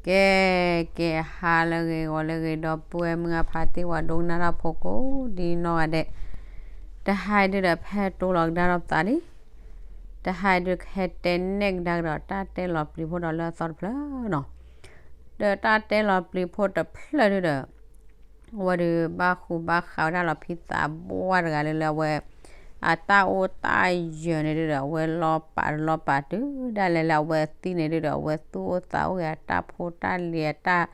ကဲ, ကဲ ဟါလၢအဂ့ၤ ဂီၤလၢအဂ့ၤ ဒီပုၢ်ဝဲၢ်မုၢ်အဖါတံၢ် ပှၤဒိကနၣ်တၢ်ဖိကိးဒ်နီၢ်ဂၤဒဲး, တဟါအံၤဒုဒီး ဖဲတိလီၤကဒါထီၣ်ပသးလံ, တဟါအံၤဒုကဟဲတဲနဲၣ်ကဒါကဒီး တၢ်တဲလီၤပျံၤဖိဒီးလၢအသီတဖျၢၣ်နီၤ, ဒီးတၢ်တဲလီၤပျံၤဖိတဖျၢၣ်ဒုဒီး အဝဲဒုးဘၣ်ဃူဘၣ်ဃးဝဲဒၣ်လီၤ ဖံသးဘှၢ်တဂၤလၢ လၢအဝဲ အတၢ်အိၣ်တၢ်ယၢၤန့ၣ်ဒုဒီး အဝဲလီၤပာ်တလီၤပာ်တုၤဒၣ်လဲာ်လၢအဝဲသံန့ၣ်ဒုဒီး အဝဲသူၣ်အိၣ်သးအိၣ်ဂ့ၤ အတၢ်ဖိတၢ်လံၤ အတၢ်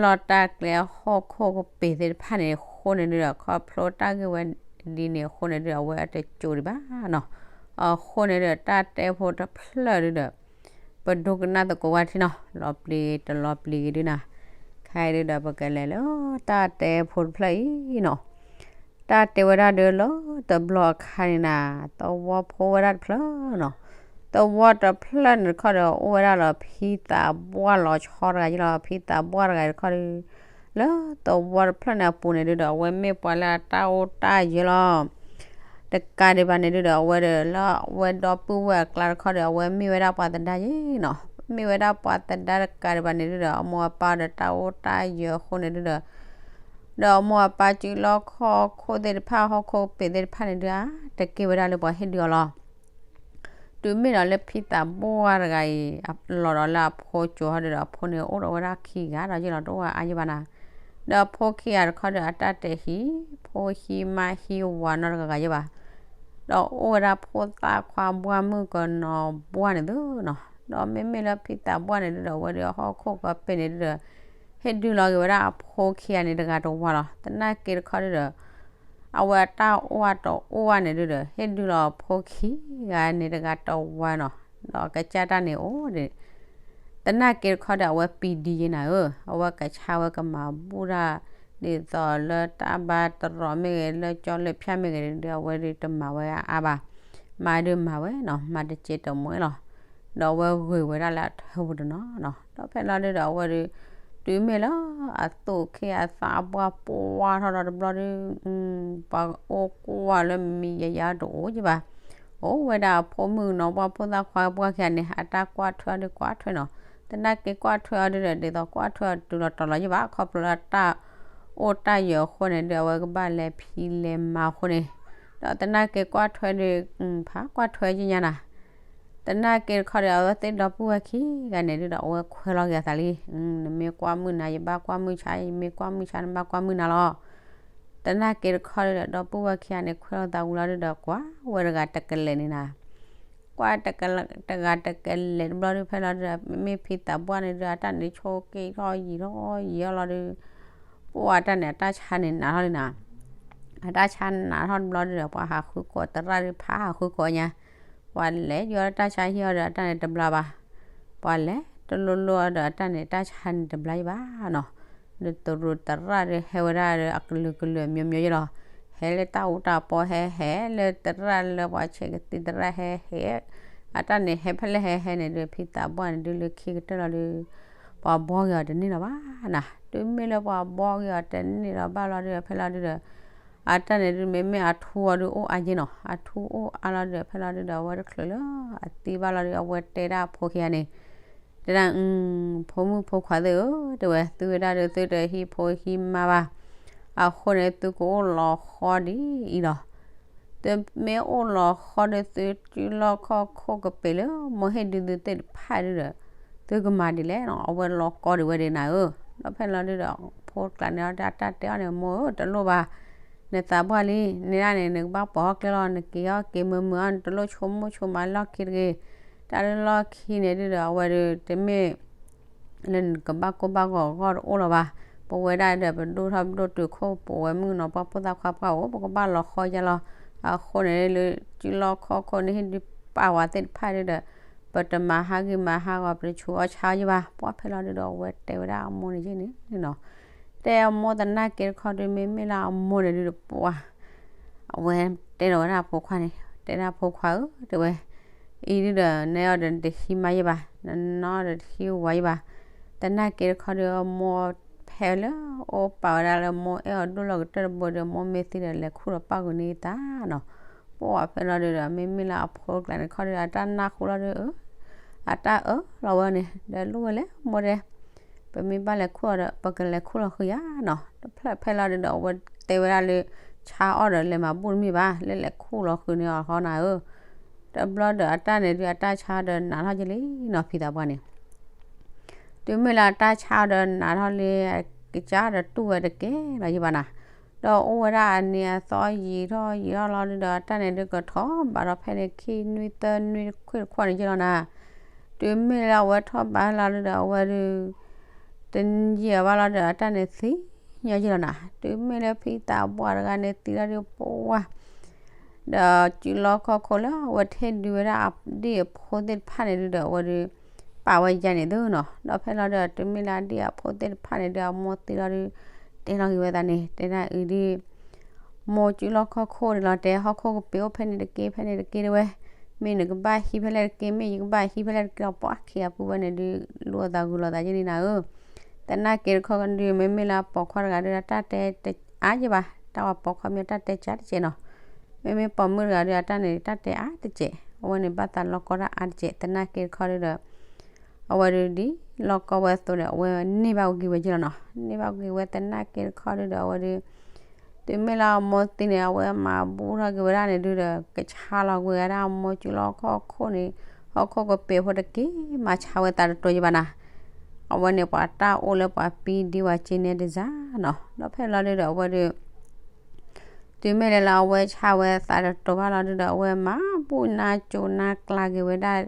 လီၢ်တၢ်ကျဲ အဟီၣ်ခိၣ်ကပ့ၤသ့ၣ်တဖၣ်န့ၣ်အဃိန့ၣ်ဒုဒီး ခီဖျိတၢ်ဂ့ၢ်ဝဲဒ်န့ၣ်အဃိန့ၣ်ဒုဒီး အဝဲအတစိၤဒံးဘၣ်နီၤ, အဃိန့ၣ်ဒုဒီး တၢ်တဲဖိတဖျၢၣ်ဒုဒီး ပဒိကနၣ်သကိးဝဲထံနီၤ လီၤပျံၤတလီၤပျံၤဂ့ၤဒုနီၤ, ခဲအံၤဒုဒီး ပကလဲၤလၢတၢ်တဲဖိတဖျၢၣ်အံၤနီၤ, တၢ်တဲဝဲဒၣ်ဒုလၢတဘျီအခါန့ၣ်နီၤ သဝီဖိဝဲဒၣ်တဖျၢၣ်နီၤ, သဝီတဖျၢၣ်န့ၣ်တခီဒီး အိၣ်ဝဲဒၣ်လီၤ ဖံသးဘှၢ်လီၤဆီတဂၤယလီၤ, ဖံသးဘှၢ်တဂၤတခီဒီး လၢသဝီတဖျၢၣ်န့ၣ်အပူၤန့ၣ်ဒုဒီး အဝဲမ့ၢ်ပှၤလၢအတၢ်အိၣ်တၢ်ယၢၤလီၤ တကးဒံးဘၣ်န့ၣ်ဒုဒီး အဝဲဒီးလၢအဝဲဒီပုၢ်ဝဲၢ်အကျါတခီဒီး အဝဲမ့ၢ်ဝဲဒၣ်ပှၤသဒါယ့နီၤ, မ့ၢ်ဝဲဒၣ်ပှၤသဒါတကးဒံးဘၣ်န့ၣ်ဒုဒီး အမိၢ်အပၢ်ဒီးတၢ်အိၣ်တၢ်ယၢၤအဃိန့ၣ်ဒုဒီး ဒီးအမိၢ်အပၢ်စုလီၢ်ခီၣ်ခိၣ်သ့ၣ်တဖၣ် ဟီၣ်ခိၣ်ကပ့ၤသ့ၣ်တဖၣ်န့ၣ်ဒု တက့ၢ်ဝဲဒၣ်လၢပှၤဟ့ၣ်ဒုအီၤလီၤ. တုၤမ့ၢ်ဒီးလၢဖံသးဘှၢ်တဂၤအံၤ လီၤဒီးလၢအဖိကၠိဟီဒုဒီး အဖိန့ၣ်အိၣ်ဒီးဝဲဒၣ်ခံဂၤဒီးယ့ၢ်လီၤ တအိၣ်အါယဲၢ်ဘၣ်နၤ, ဒီးအဖိခံဂၤတခီဒီး အတၢ်တဲာ်ဟံးဖိဟံးမါဟံးဝၤနီတဂၤဂၤယဲၢ်ဘၣ်, ဒီးအိၣ်ဝဲဒၣ်ဖိသၣ်ခွါဘှၢ်မုၣ်ကနီၤဘှၢ်န့ၣ်သုနီၤ, ဒီးမ့မ့ၢ်လၢဖံသးဘှၢ်န့ၣ်ဒုဒီး အဝဲဒုးဟီၣ်ခိၣ်ကပ့ၤန့ၣ်ဒုဒီး ဟ့ၣ်ဒုလီၤက့ၤဝဲဒၣ်အဖိခံဂၤန့ၣ်တဂၤတဝါလီၤ. သနာ်က့တခီဒုဒီး အဝဲအတၢ်အိၣ်အတအိၣ်ဘၣ်န့ၣ်ဒုဒီး ဟ့ၣ်ဒုလီၤအဖိခံဂၤန့ၣ်တဂၤတဝါနီၤ, ဒီးကစၢ်တၢ်န့ၣ်အိၣ်ဒံး, သနာ်က့တခီဒီး အဝဲပံၤဒံယဲနၤဧၢ, အဝဲကဆါဝဲကမၤဘူၣ်တၢ် ဒ်သိးလၢတၢ်ဘါတရီးမ့ၢ်ဂ့ၤ လၢကၠီလၢဖၠၣ်မ့ၢ်ဂ့ၤဒုဒီး အဝဲဒုးတမၤဝဲအါအါဘၣ်, မၤဒုးမၤဝဲနီၤ မၤတစဲးတမှဲလီၤ. ဒီးအဝဲဂ့ၤဝဲဒၣ်လၢအထၢပူၤတနီၤနီၤ, ဒီးဖဲလီၤဒုဒီး အဝဲဒုး တုၤမ့ၢ်လၢအသူၣ်က့ၣ်အသးအဘှၣ်ပှၢ်ထီၣ်ဒီးတဘျီဒု ပှၤအိၣ်ကွၢ်လၢမံၤယၤယၤတအိၣ်ယဲၢ်ဘၣ်, အိၣ်ဝဲဒၣ်အဖိမုၣ်နီၤ ပှၢ်ဖိသၣ်ခွါပှၢ်ခံဂၤန့ၣ် အတၢ်ကွၢ်ထွဲအီၤဒုးကွၢ်ထွဲနီၤ, သနာ်က့ကွၢ်ထွဲအီၤဒုဒီး ဒ်သိးကွၢ်ထွဲအီၤတုၤလီၤတီၤလီၤယဲၢ်ဘၣ် ခီဖျိလၢတၢ်အိၣ်တၢ်ယၢၤအဃိန့ၣ်ဒုး အဝဲကဘၣ်လဲၤဖံးလဲၤမၤအဃိန့ၣ်, ဒီးသနာ်က့ကွၢ်ထွဲဒုး ဖးကွၢ်ထွဲယဲၢ်ညါနၤ သနာ်က့တခီဒီး အဝဲသ့ၣ်ဒီပုၢ်ဝဲၢ်ခံဂၤန့ၣ်ဒုဒီး အဝဲခွဲးလီၤက့ၤအသးလံ, နမ့ၢ်ကွၢ်မုၢ်နၤ ယဘၣ်ကွၢ်မုၢ်ဆါ, ယမ့ၢ်ကွၢ်မုၢ်ဆါ နဘၣ်ကွၢ်မုၢ်နၤလီၤ. သနာ်က့တခီဒီး ဒီပုၢ်ဝဲၢ်ခံဂၤန့ၣ် ခွဲးလီၤသးဝံၤလီၤဒုဒီး ကွၢ်ဝဲတဂၤတကလဲာ်န့ၣ်နၤ, ကွၢ်တဂၤတကလဲာ်တဘျီဒုး ဖဲလီၤဒုဒီး မ့မ့ၢ်ဖံသးဘှၢ်န့ၣ်ဒုး အတၢ်န့ၣ်ဆိက့ၤထီၣ်ယံာ်ထီၣ်ယံာ်ထီၣ်လီၤဒုး ပှၢ်အတၢ်န့ၣ် အတၢ်ဆါန့ၣ်နးထီၣ်လံနၤ, အတၢ်ဆါနးထီၣ်တဘျီဒုဒီး ပှၤဟးဃုကိးသရၣ်ဒုး ဖးဟးဃုကိးညါ, ပှၤလဲၤယီၤတၢ်ဆါဟံၣ်အီၤဒီး အတၢ်န့ၣ်တဘျါဘၣ်, ပှၤလဲၤတလိၣ်လိၣ်အီၤဒီး အတၢ်န့ၣ် တၢ်ဆါန့ၣ်တဘျါယဲၢ်ဘၣ်နီၤ, ဒီးတရူးသရၣ်ဒုးဟဲဝဲဒၣ်ဒီးအကလုာ်ကလုာ်အမျိုးမျိုးယဲၢ်လီၤ, ဟဲလၢတၢ်အူတၢ်ပီဟဲဟဲ လၢသရၣ်လၢပှၤဆဲးကသံၣ်သရၣ်ဟဲဟဲ, အတၢ်န့ၣ်ဟဲဖဲလဲၣ်ဟဲဟဲန့ၣ်ဒုး ဖံသးဘှၢ်န့ၣ်ဒုးလၢခံကတၢၢ်လီၤဒုး ပှၤဘှီက့ၤအီၤတန့ၢ်လီၤဘၣ်နၤ, တုၤမ့ၢ်လၢပှၤဘှီက့ၤအီၤတန့ၢ်လီၤဘၣ်လီၤဒုး ဖဲလီၤဒုဒီး အတၢ်န့ၣ်ဒုး မ့မ့ၢ်အထူအီၤဒုးအိၣ်အါယဲၢ်နီၤ, အထူအိၣ်အါလီၤဒုး ဖဲလီၤဒုဒီး အဝဲတချုးလၢအသံဘၣ်လီၤဒုး အဝဲတဲဒၣ်အဖိခံဂၤန့ၣ်, တဲဒၣ် ဖိမုၣ်ဖိခွါသ့ၣ်ဧၢ, တဲဝဲ သုဝဲဒၣ်ဒုး သုတဟံးဖိဟံးမါဘၣ်, အဃိန့ၣ် သုကအိၣ်လီၤဃီဒ်အံၤလီၤ. သုမ့ၢ်အိၣ်လီၤဃီဒုး သုစုလီၢ်ခီၣ်ခိၣ်ကပ့ၤလၢ မိၢ်ဟ့ၣ်ဒုးသုသ့ၣ်တဖၣ်ဒုဒီး သုကမၤဒ်လဲၣ်နီၤ, အဝဲလီၤကီဒံးဝဲဒၣ်နၤဧၢ. ဒီးဖဲလီၤဒုဒီး ဖိကျါန့ၣ် အတၢ်တဲအီၤန့ၣ် မိၢ်ဧၢ တလိၣ်ဘၣ်, နသးပှၢ်လံ, န့ၣ်ဒၣ်န့ၣ် နကဘၣ်ပိာ်ဟီၣ်ကျဲလီၤ, နက့ၤဟီၣ်က့ၤမုာ်မုာ်အီၤ နတလိၣ်ဆိကမိၣ်ဆိကမးလီၢ်ခံတဂ့ၤ, တၢ်လၢလီၢ်ခံန့ၣ်ဒုဒီး အဝဲဒုးတမ့ၢ် လၢနကဘၣ်ကိၢ်ဘၣ်ဂီၤဂီၢ်တအိၣ်လီၤဘၣ်. ပဝဲဒၣ်ဒီး ပဒိၣ်ထီၣ်ပဒိၣ်တုာ်ခိၣ်ပဝဲမုၣ်ကနီၤ ပှၢ်ဖိသၣ်ခွါပှၢ်အိၣ် ပကဘၣ်လီၤဃီယဲၢ်လီၤ. အဃိန့ၣ် လၢစုလီၢ်ခီၣ်ခိၣ်န့ၣ် ဟ့ၣ်ဒုးပာ်ဝဲသ့ၣ်တဖၣ်ဒုဒီး ပတမၤဟးဂီၤမၤဟးဂီၤ ပတဆူးအီၣ်ဆါယဲၢ်ဘၣ်. ပှၢ်ဖဲလီၤဒုဒီး အဝဲတဲဝဲဒၣ်အမိၢ်န့ၣ်ယဲၢ်န့ၣ်နီၤ. တဲအမိၢ်သနာ်က့တခီဒု မ့မ့ၢ်လၢအမိၢ်န့ၣ်ဒုဒီးပှၢ် အဝဲတဲလီၤဝဲဒၣ်အဖိခွါန့ၣ် တဲဒၣ်ဖိခွါဧၢ တဲဝဲ အံၤဒုဒီး နဲအီၤဒီးနတဟံးမါယဲၢ်ဘၣ်, နနီၢ်ဒီးတဟံးဝၤယဲၢ်ဘၣ်. သနာ်က့တခီဒု အမိၢ်ဖဲလၢအိၣ်ပာ်ဝဲဒၣ်လၢမိၢ်အဲၣ်အီၤဒိၣ်လီၤကတၢၢ်တဘိဒီး မိၢ်မ့ၢ်သံဒီးလဲၤခူၣ်ဒီးပၣ်ဃုာ်န့ၢ်သးနီၤ. ပှၢ်ဖဲလီၤဒုဒီး မ့မ့ၢ်လၢအဖိကျါန့ၣ်တခီဒု အတၢ်နၢ်ဟူလီၤဒု အတၢ်အၢၣ်လီၤဝဲန့ၣ် ဒီးလိၣ်ဝဲလဲၣ်မိၢ်တဲ ပမ့ၢ်ဘၣ်လဲၤခူၣ်အီၤဒီး ပကလဲၤခူၣ်လီၤဃုာ်ယၤနီၤ. တဖျၢၣ်ဖဲလီၤဒုဒီး အဝဲတဲဝဲဒၣ်လၢ ဆါအီၣ်ဒီးလဲၤမၤဘူၣ်တမ့ၢ်ဘၣ်, လၢလဲၤခူၣ်လီၤဃုာ်န့ၢ်အီၤဃီနၤဧၢ. တဘျီဒီးအတၢ်န့ၣ်ဒုး အတၢ်ဆါဒီးနးထီၣ်က့ၤလံနီၤ ဖံသးပှၢ်န့ၣ် တုၤမ့ၢ်လၢအတၢ်ဆါဒီးနးထီၣ်လံ ကစၢ်ဒီးတူၢ်ဝဲတကဲလီၤယဘၣ်နၤ, ဒီးအိၣ်ဝဲဒၣ်အန့ၣ်အသီယံာ်ထီၣ်ယံာ်ထီၣ်လီၤဒုဒီး အတၢ်န့ၣ်ဒုးကထီၣ်ဘးထီၣ်ဖဲန့ၣ် ခံနွံသၢနွံတခွ့ၣ်တခွ့ၣ်န့ၣ်ယလီၤနၤ. တုၤမ့ၢ်လၢအဝဲထီၣ်ဘးလီၤဒုဒီး အဝဲဒုး တယံာ်ဘၣ်လီၤဒီး အတၢ်န့ၣ်သံညီယလီၤနၤ. တုၤမ့ၢ်လၢဖံသးပှၢ်တဂၤန့ၣ်သံလီၤဒုး ပဝါ ဒီးစုလီၢ်ခီၣ်ခိၣ်လၢအဝဲထံၣ်ဒုးဝဲဒၣ်အဒံၣ်အဖိသ့ၣ်တဖၣ်န့ၣ်ဒုဒီး အဝဲဒုး ပာ်ဝဲယါန့ၣ်သုနီၤ. ဒီးဖဲလီၤဒုဒီး တုၤမ့ၢ်လၢအဒံၣ်အဖိသ့ၣ်တဖၣ်န့ၣ်ဒုး အမိၢ်သံလီၤဒုး တဲလီၤက့ၤဝဲသးန့ၣ် တဲဒၣ်အံၤဒုး မိၢ်စုလီၢ်ခီၣ်ခိၣ်န့ၣ်လီၤ တဲဟီၣ်ခိၣ်ကပ့ၤအိၣ်ဖဲန့ၣ်တက့ၢ် ဖဲန့ၣ်တက့ၢ်တဲဝဲ, မ့ၢ်နကဘၣ်ဟံးဖဲလဲၣ်တက့ၢ် မ့ၢ်ယကဘၣ်ဟံးဖဲလဲၣ်တက့ၢ်လီၤ. ပှၤခံဂၤပုၢ်ဝဲန့ၣ်ဒုး လိာ်အသးဂုၤလိာ်သးယဲၢ်န့ၣ်နၤဧၢ. သနာ်က့တခီဒုး မ့မ့ၢ်လၢအပိာ်ခွါတဂၤဒုး အတၢ်တဲတအါယဲၢ်ဘၣ်, တၢ်ဝဲပိာ်ခွါမ့ၢ်တၢ်တဲကၢတစဲးနီၤ. မ့မ့ၢ်ပိာ်မုၣ်တဂၤဒုး အတၢ်န့ၣ် တၢ်တဲအါတစဲး, အဝဲန့ၣ်ဘၣ်သးလီၢ်ကီတၢ်အါတစဲး သနာ်က့တခီဒုးဒီး အဝဲဒုးဒ်လီၢ်ကီဝဲအသိးဒီး အဝဲန့ၢ်ဘၣ်က့ၤဝဲယဲၢ်လီၤနီၤ. န့ၢ်ဘၣ်က့ၤဝဲသနာ်က့တခီဒုးဒီး အဝဲဒုး တုၤမ့ၢ်လၢအမိၢ်သံန့ၣ် အဝဲမၤဘူၣ်ထီၣ်က့ၤဝဲဒၣ်န့ၣ်ဒုးဒီး ကဆါလီၤကွံာ်ဝဲဒၣ်အမိၢ်စုလီၢ်ခီၣ်ခိၣ်န့ၣ် ဟီၣ်ခိၣ်ကပ့ၤဖိတက့ၢ် မၤဆါဝဲသးတတိၤယဲၢ်ဘၣ်နၤ. အဝဲန့ၣ်ပှၤတၢ်အိၣ်လၢပှၤပံဒံဝဲက့န့ၣ်တစၢ်နီၤ. ဒီးဖဲလီၤဒုးဒီး အဝဲဒုး တုၤမ့ၢ်လၢလၢအဝဲဆါဝဲသးတတိၤဘၣ်လီၤဒုးဒီး အဝဲမၤဘူၣ်နါကိၤနါကျါက့ၤဝဲဒၣ်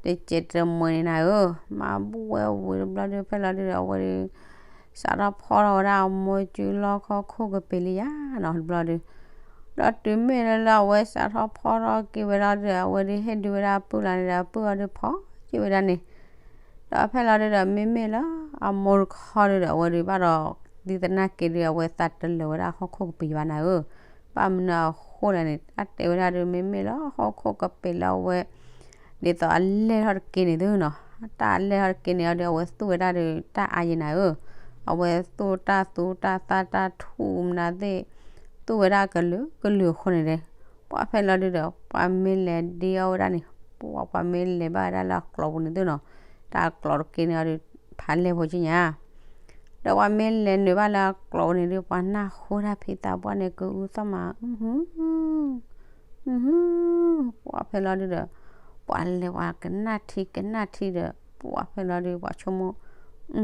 တစဲးတမှဲၤန့ၣ်နၤဧၢ. မၤဘူၣ်ဝဲဝံၤတဘျီဒုး ဖဲလီၤဒုးဒီး အဝဲဒုး စးထီၣ်ဖီၣ်ထီၣ်ဝဲဒၣ်အမိၢ်စုလီၢ်ခီၣ်ခိၣ်ကပ့ၤလံယါနီၤတဘျီဒုး. ဒီးတုၤမ့ၢ်လၢလၢအဝဲစးထီၣ်ဖီၣ်ထီၣ်က့ၤဝဲလီၤဒုး အဝဲဒုးဟ့ၣ်ဒုးဝဲဒၣ်အပုၢ်လီၤန့ၣ်ဒီး အပုၢ်အီၤဒုးဖီၣ်က့ၤဝဲဒၣ်န့ၣ် ဒီးဖဲလီၤဒုးဒီး မ့မ့ၢ်လၢအမိၢ်တခီဒုးဒီး အဝဲဒုးဘၣ်ဒီး ဒ်သနာ်က့ဒုး အဝဲသးတလၢာ်ဝဲဒၣ်ဟီၣ်ခိၣ်ကပ့ၤဘၣ်နၤဧၢ. ဘၣ်မနုၤအဃိလဲၣ်န့ၣ် အတဲဝဲဒၣ်ဒုး မ့မ့ၢ်လၢဟီၣ်ခိၣ်ကပ့ၤလၢအဝဲ ဒ်သိးအလဲၢ်ထီၣ်တက့ၢ်န့ၣ်သုနီၤ, တၢ်အလဲၢ်ထီၣ်တက့ၢ်န့ၣ်အီၤဒုး အဝဲသူၣ်ဝဲဒၣ်ဒုး တၢ်အါယဲၢ်နၤဧၢ. အဝဲသူၣ်တၢ်သူတၢ်သၣ်တၢ်ထူၣ်မနုၤသ့ၣ် သူၣ်ဝဲဒၣ်ကလုာ်ကလုာ်အဃိန့ၣ်ဒီး ပှၤဖဲလီၤဒုးဒီး ပှၤမ့ၢ်လဲၤဒ့အီၣ်ဝဲဒၣ်န့ၣ် ပှၤ ပှၤမ့ၢ်လဲၤဘၣ်ဝဲဒၣ်လၢအကျိးပူၤန့ၣ်သုနီၤ, တၢ်အကျိးတက့ၢ်န့ၣ်အီၤဒုး ဖးလဲၢ်ဖိက့ညါ ဒီးပှၤမ့ၢ်လဲၤနုာ်ဘၣ်လၢအကျိးပူၤန့ၣ်ဒုး ပှၤနၢ်ဟူတၢ်ဖံသးပှၢ်န့ၣ် ကအုသီၣ်မး အုဟူ အုဟူ ပှၤဖဲလီၤဒုးဒီး ပှၤလဲၤပှၤကနၣ်ထံကနၣ်ထံဒီး ပှၤဖဲလီၤဒုး ပှၤဆိကမိၣ် အု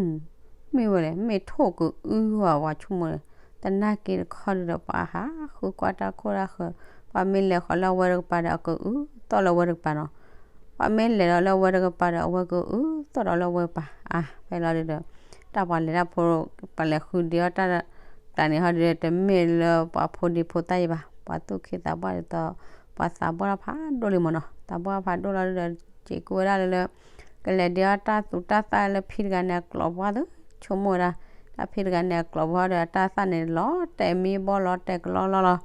မ့ၢ်ဝဲလဲၣ် မ့ၢ်ထိၣ်ကအုဝဲ ပှၤဆိကမိၣ်ဒီး သနာ်က့တခီဒုးဒီး ပှၤဟးဃုကွၢ်တၢ်ခိၣ်တၢ်ဃၢၤ, ပှၤမ့ၢ်လဲၤဃီၤလၢအဝဲတကပၤဒီး အကအုသီၣ်လၢအဝဲတကပၤနီၤ, ပှၤမ့ၢ်လဲၤဒီးလၢအဝဲတကပၤဒီး အဝဲကအုသီၣ်ဒီးလၢအဝဲကပၤ, အါ ဖဲလီၤဒုးဒီး တၢ်ပှၤလဲၤတၢ်ဖိ ပှၤလဲၤဃုဒ့အီၣ်တၢ် ကျါန့ၣ်ဟီဒုး တမ့ၢ်လၢပှၤဖိဒံဖိသၣ်ယဲၢ်ဘၣ်, ပှၤသူၣ်က့သးပှၢ်ဒ်သိး ပှၤသးပှၢ်ဖးဒိၣ်လံမ့ၢ်နီၤ, သးပှၢ်ဖးဒိၣ်လီၤဒုးဒီး စ့းကူဝဲဒၣ်လၢလၢ ကလဲၤဒ့အီၣ်တၢ်သူတၢ်သၣ်လၢဖံတဂၤန့ၣ်အကျိးပူၤသု, ဆိကမိၣ်ဝဲဒၣ် တၢ်ဖံတဂၤန့ၣ်အကျိးပူၤဟီဒီး အတၢ်သၣ်န့ၣ်လီၤတဲာ်မံဘီလီၤတဲာ် ကလီလီလီၤ,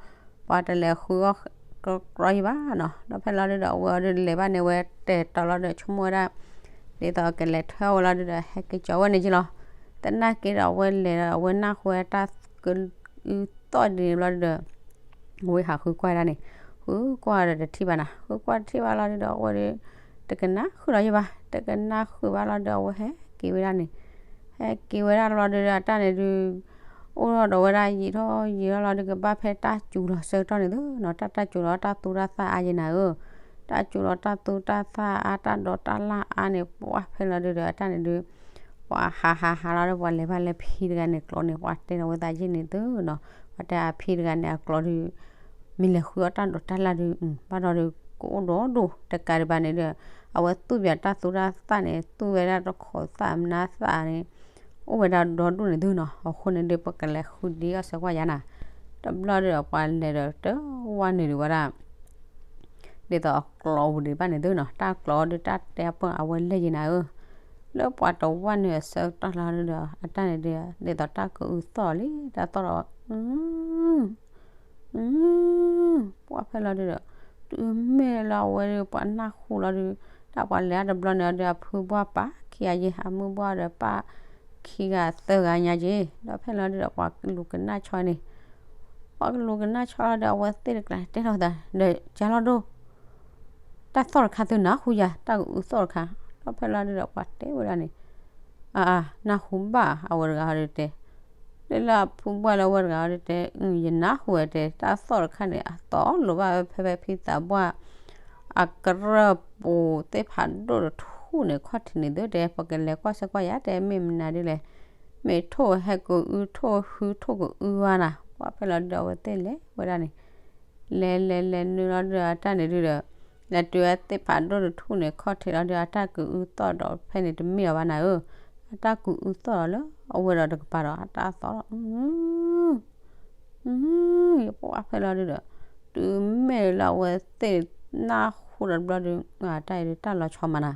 ပှၤတလဲၤဃုအီၣ် ကကြီယဲၢ်ဘၣ်နီၤ, ဒီးဖဲလီၤဒုးဒီး အဝဲအီၤဒုးလဲၤဘၣ်န့ၣ် အဝဲတဲာ်တီၤလီၤဒီး ဆိကမိၣ်ဝဲဒၣ် ဒ်သိးကလဲၤထွဲအီၣ်ဝဲလီၤဒုးဒီး ဟဲက့ၤကၠီဝဲန့ၣ်က့လီၤ, သနာ်က့ဒီး အဝဲလဲၤဒီး အဝဲနၢ်ဟူဝဲတၢ်ကအုသီၣ်ဒ်န့ၣ်ဘျီဒုးဒီး အဝဲဟးဃုကွၢ်ဒၣ်န့ၣ်, ဃုကွၢ်ဒီးတထံၣ်ဘၣ်နၤ, ဃုကွၢ်တထံၣ်ဘၣ်လီၤဒုးဒီး အဝဲဒုး တကနၣ်ဃုာ်လီၤယဲၢ်ဘၣ်, တကနၣ်ဃုာ်ဘၣ်လီၤဒုး အဝဲဟဲက့ၤဝဲဒၣ်န့ၣ်, ဟဲက့ၤဝဲဒၣ်လီၤဒုးဒီး အတၢ်န့ၣ်ဒုး အိၣ်ထီၣ်ဒီးဝဲဒၣ်ယံာ်ထီၣ်ယံာ်ထီၣ်လီၤဒုး ကဘၣ်ဖဲတၢ်စူၤလီၤဆၢကတီၢ်န့ၣ်သုနီၤ, တၢ်တၢ်စူၤလီၤတၢ်သူတၢ်သၣ်အါယဲၢ်နၤဧၢ, တၢ်စူၤလီၤတၢ်သူတၢ်သၣ်အါ တၢ်ဒိးတၢ်လၣ်အါန့ၣ် ပှၤဖဲလီၤဒုးဒီး အတၢ်န့ၣ်ဒုး ပှၤဟးဟးဟးလီၤဒီး ပှၤလဲၤဘၣ်လၢဖံတဂၤန့ၣ်ကျိးန့ၣ် ပှၤတဲလီၤဝဲသးယဲၢ်န့ၣ်သုနီၤ, ပှၤတဲအဖံတဂၤန့ၣ်အကျိးဒုး မ့ၢ်လဲၤဃုအီၣ်တၢ်ဒိးတၢ်လၣ်ဒုး ဘၣ်ဒီးဒုး ကအိၣ်ဒီဒိၣ်တကးဒံးဘၣ်န့ၣ်ဒီး အဝဲသူၣ်ပၠးတၢ်သူတၢ်သၣ်န့ၣ် သူၣ်ဝဲဒၣ်တခိးသၣ်မနါသၣ်န့ၣ် အိၣ်ဝဲဒၣ်ဒီဒိၣ်န့ၣ်သုနီၤ, အဃိန့ၣ်ဒုး ပကလဲၤဃုဒ့အီၣ်ဆၢကွၢ်ယါနၤ, တဘျီဒီးပှၤလဲၤဒီးတဝၢ်နုာ်ဒံးဝဲဒၣ် ဒ်သိးအကျိးပူၤဒံးဘၣ်န့ၣ်သုနီၤ, တၢ်ကျိးဒုးတၢ်တဲအပၢၢ်အဝဲလဲၢ်ယဲၢ်နၤဧၢ, လၢပှၤတဝၢ်နုာ်အဆၢကတီၢ်လီၤဒုးဒီး အတၢ်န့ၣ်ဒုး ဒ်သိးတၢ်ကအုသီၣ်လံ တၢ်သီၣ်ဒီး ပှၤဖဲလီၤဒုးဒီး တုၤမ့ၢ်လၢအဝဲဒုး ပှၤနၢ်ဟူလီၤဒုး တၢ်ပှၤလဲၤတဘျီန့ၣ်အီၤဒုး အဖုဘှၢ်ပာ်ခံဂၤယဲၢ် အမုၢ်ဘှၢ်ဒီးပာ်ခံဂၤသၢဂၤညါက့ၤ, ဒီးဖဲလီၤဒုးဒီး ပှၤကလူၤကနၣ်ဆီန့ၣ် ပှၤကလူၤကနၣ်ဆီလီၤဒီး အဝဲသ့ၣ်တကျါတဲလီၤသးဒီး ကၢ်လီၤဒိၣ် တၢ်သီၣ်တခါသုနၢ်ဟူယၤ တၢ်ကအုသီၣ်တခါ, ဒီးဖဲလီၤဒုးဒီး ပှၤတဲဝဲဒၣ်န့ၣ် အ နၢ်ဟူဘၣ်အဝဲတဂၤဟီဒုးတဲ, လၢလၢအဖုဘှၢ်လၢအဝဲတဂၤဟီဒုးတဲ, ယနၢ်ဟူဝဲတဲ တၢ်သီၣ်တခါန့ၣ် အသီၣ်လိၤဘၣ်ဝဲဖဲဖဲဖံသးပှၢ် အကရၢၢ်ပူၤသ့ၣ်ဖးဒိၣ်တထူၣ်န့ၣ် ခီၣ်ထံးန့ၣ်သုတဲ ပကလဲၤကွၢ်ဆၢကွၢ်ယၤတဲ မ့ၢ်မနုၤဒ်လဲၣ်, မ့ၢ်ထိၣ်ဟဲကအု ထိၣ်ဟု ထိၣ်ကအုဝဲနၤ, ပှၢ်ဖဲလီၤဒုးဒီးအဝဲသ့ၣ်လဲၤဝဲဒၣ်န့ၣ် လဲၤလဲၤလဲၤနုာ်လီၤဒုးဒီးအတၢ်န့ၣ်ဒုးဒီး, လဲၤတုၤဝဲသ့ၣ်ဖးဒိၣ်တထူၣ်န့ၣ် ခီၣ်ထံးလီၤဒုးဒီးအတၢ်ကအုသီၣ်ဒီးဖဲန့ၣ်တမ့ၢ်အီၤဘၣ်နၤဧၢ, အတၢ်ကအုသီၣ်ဒီးလၢအဝဲဒီးတကပၤဒီးအတၢ်သီၣ်လီၤ ယပှၢ်ဖဲလီၤဒုးဒီး, တုၤမ့ၢ်လၢအဝဲသ့ၣ်နၢ်ဟူဒီးတဘျီဒုး, တၢ်အံၤဒုးတၢ်လီၤဆီမးနၤ,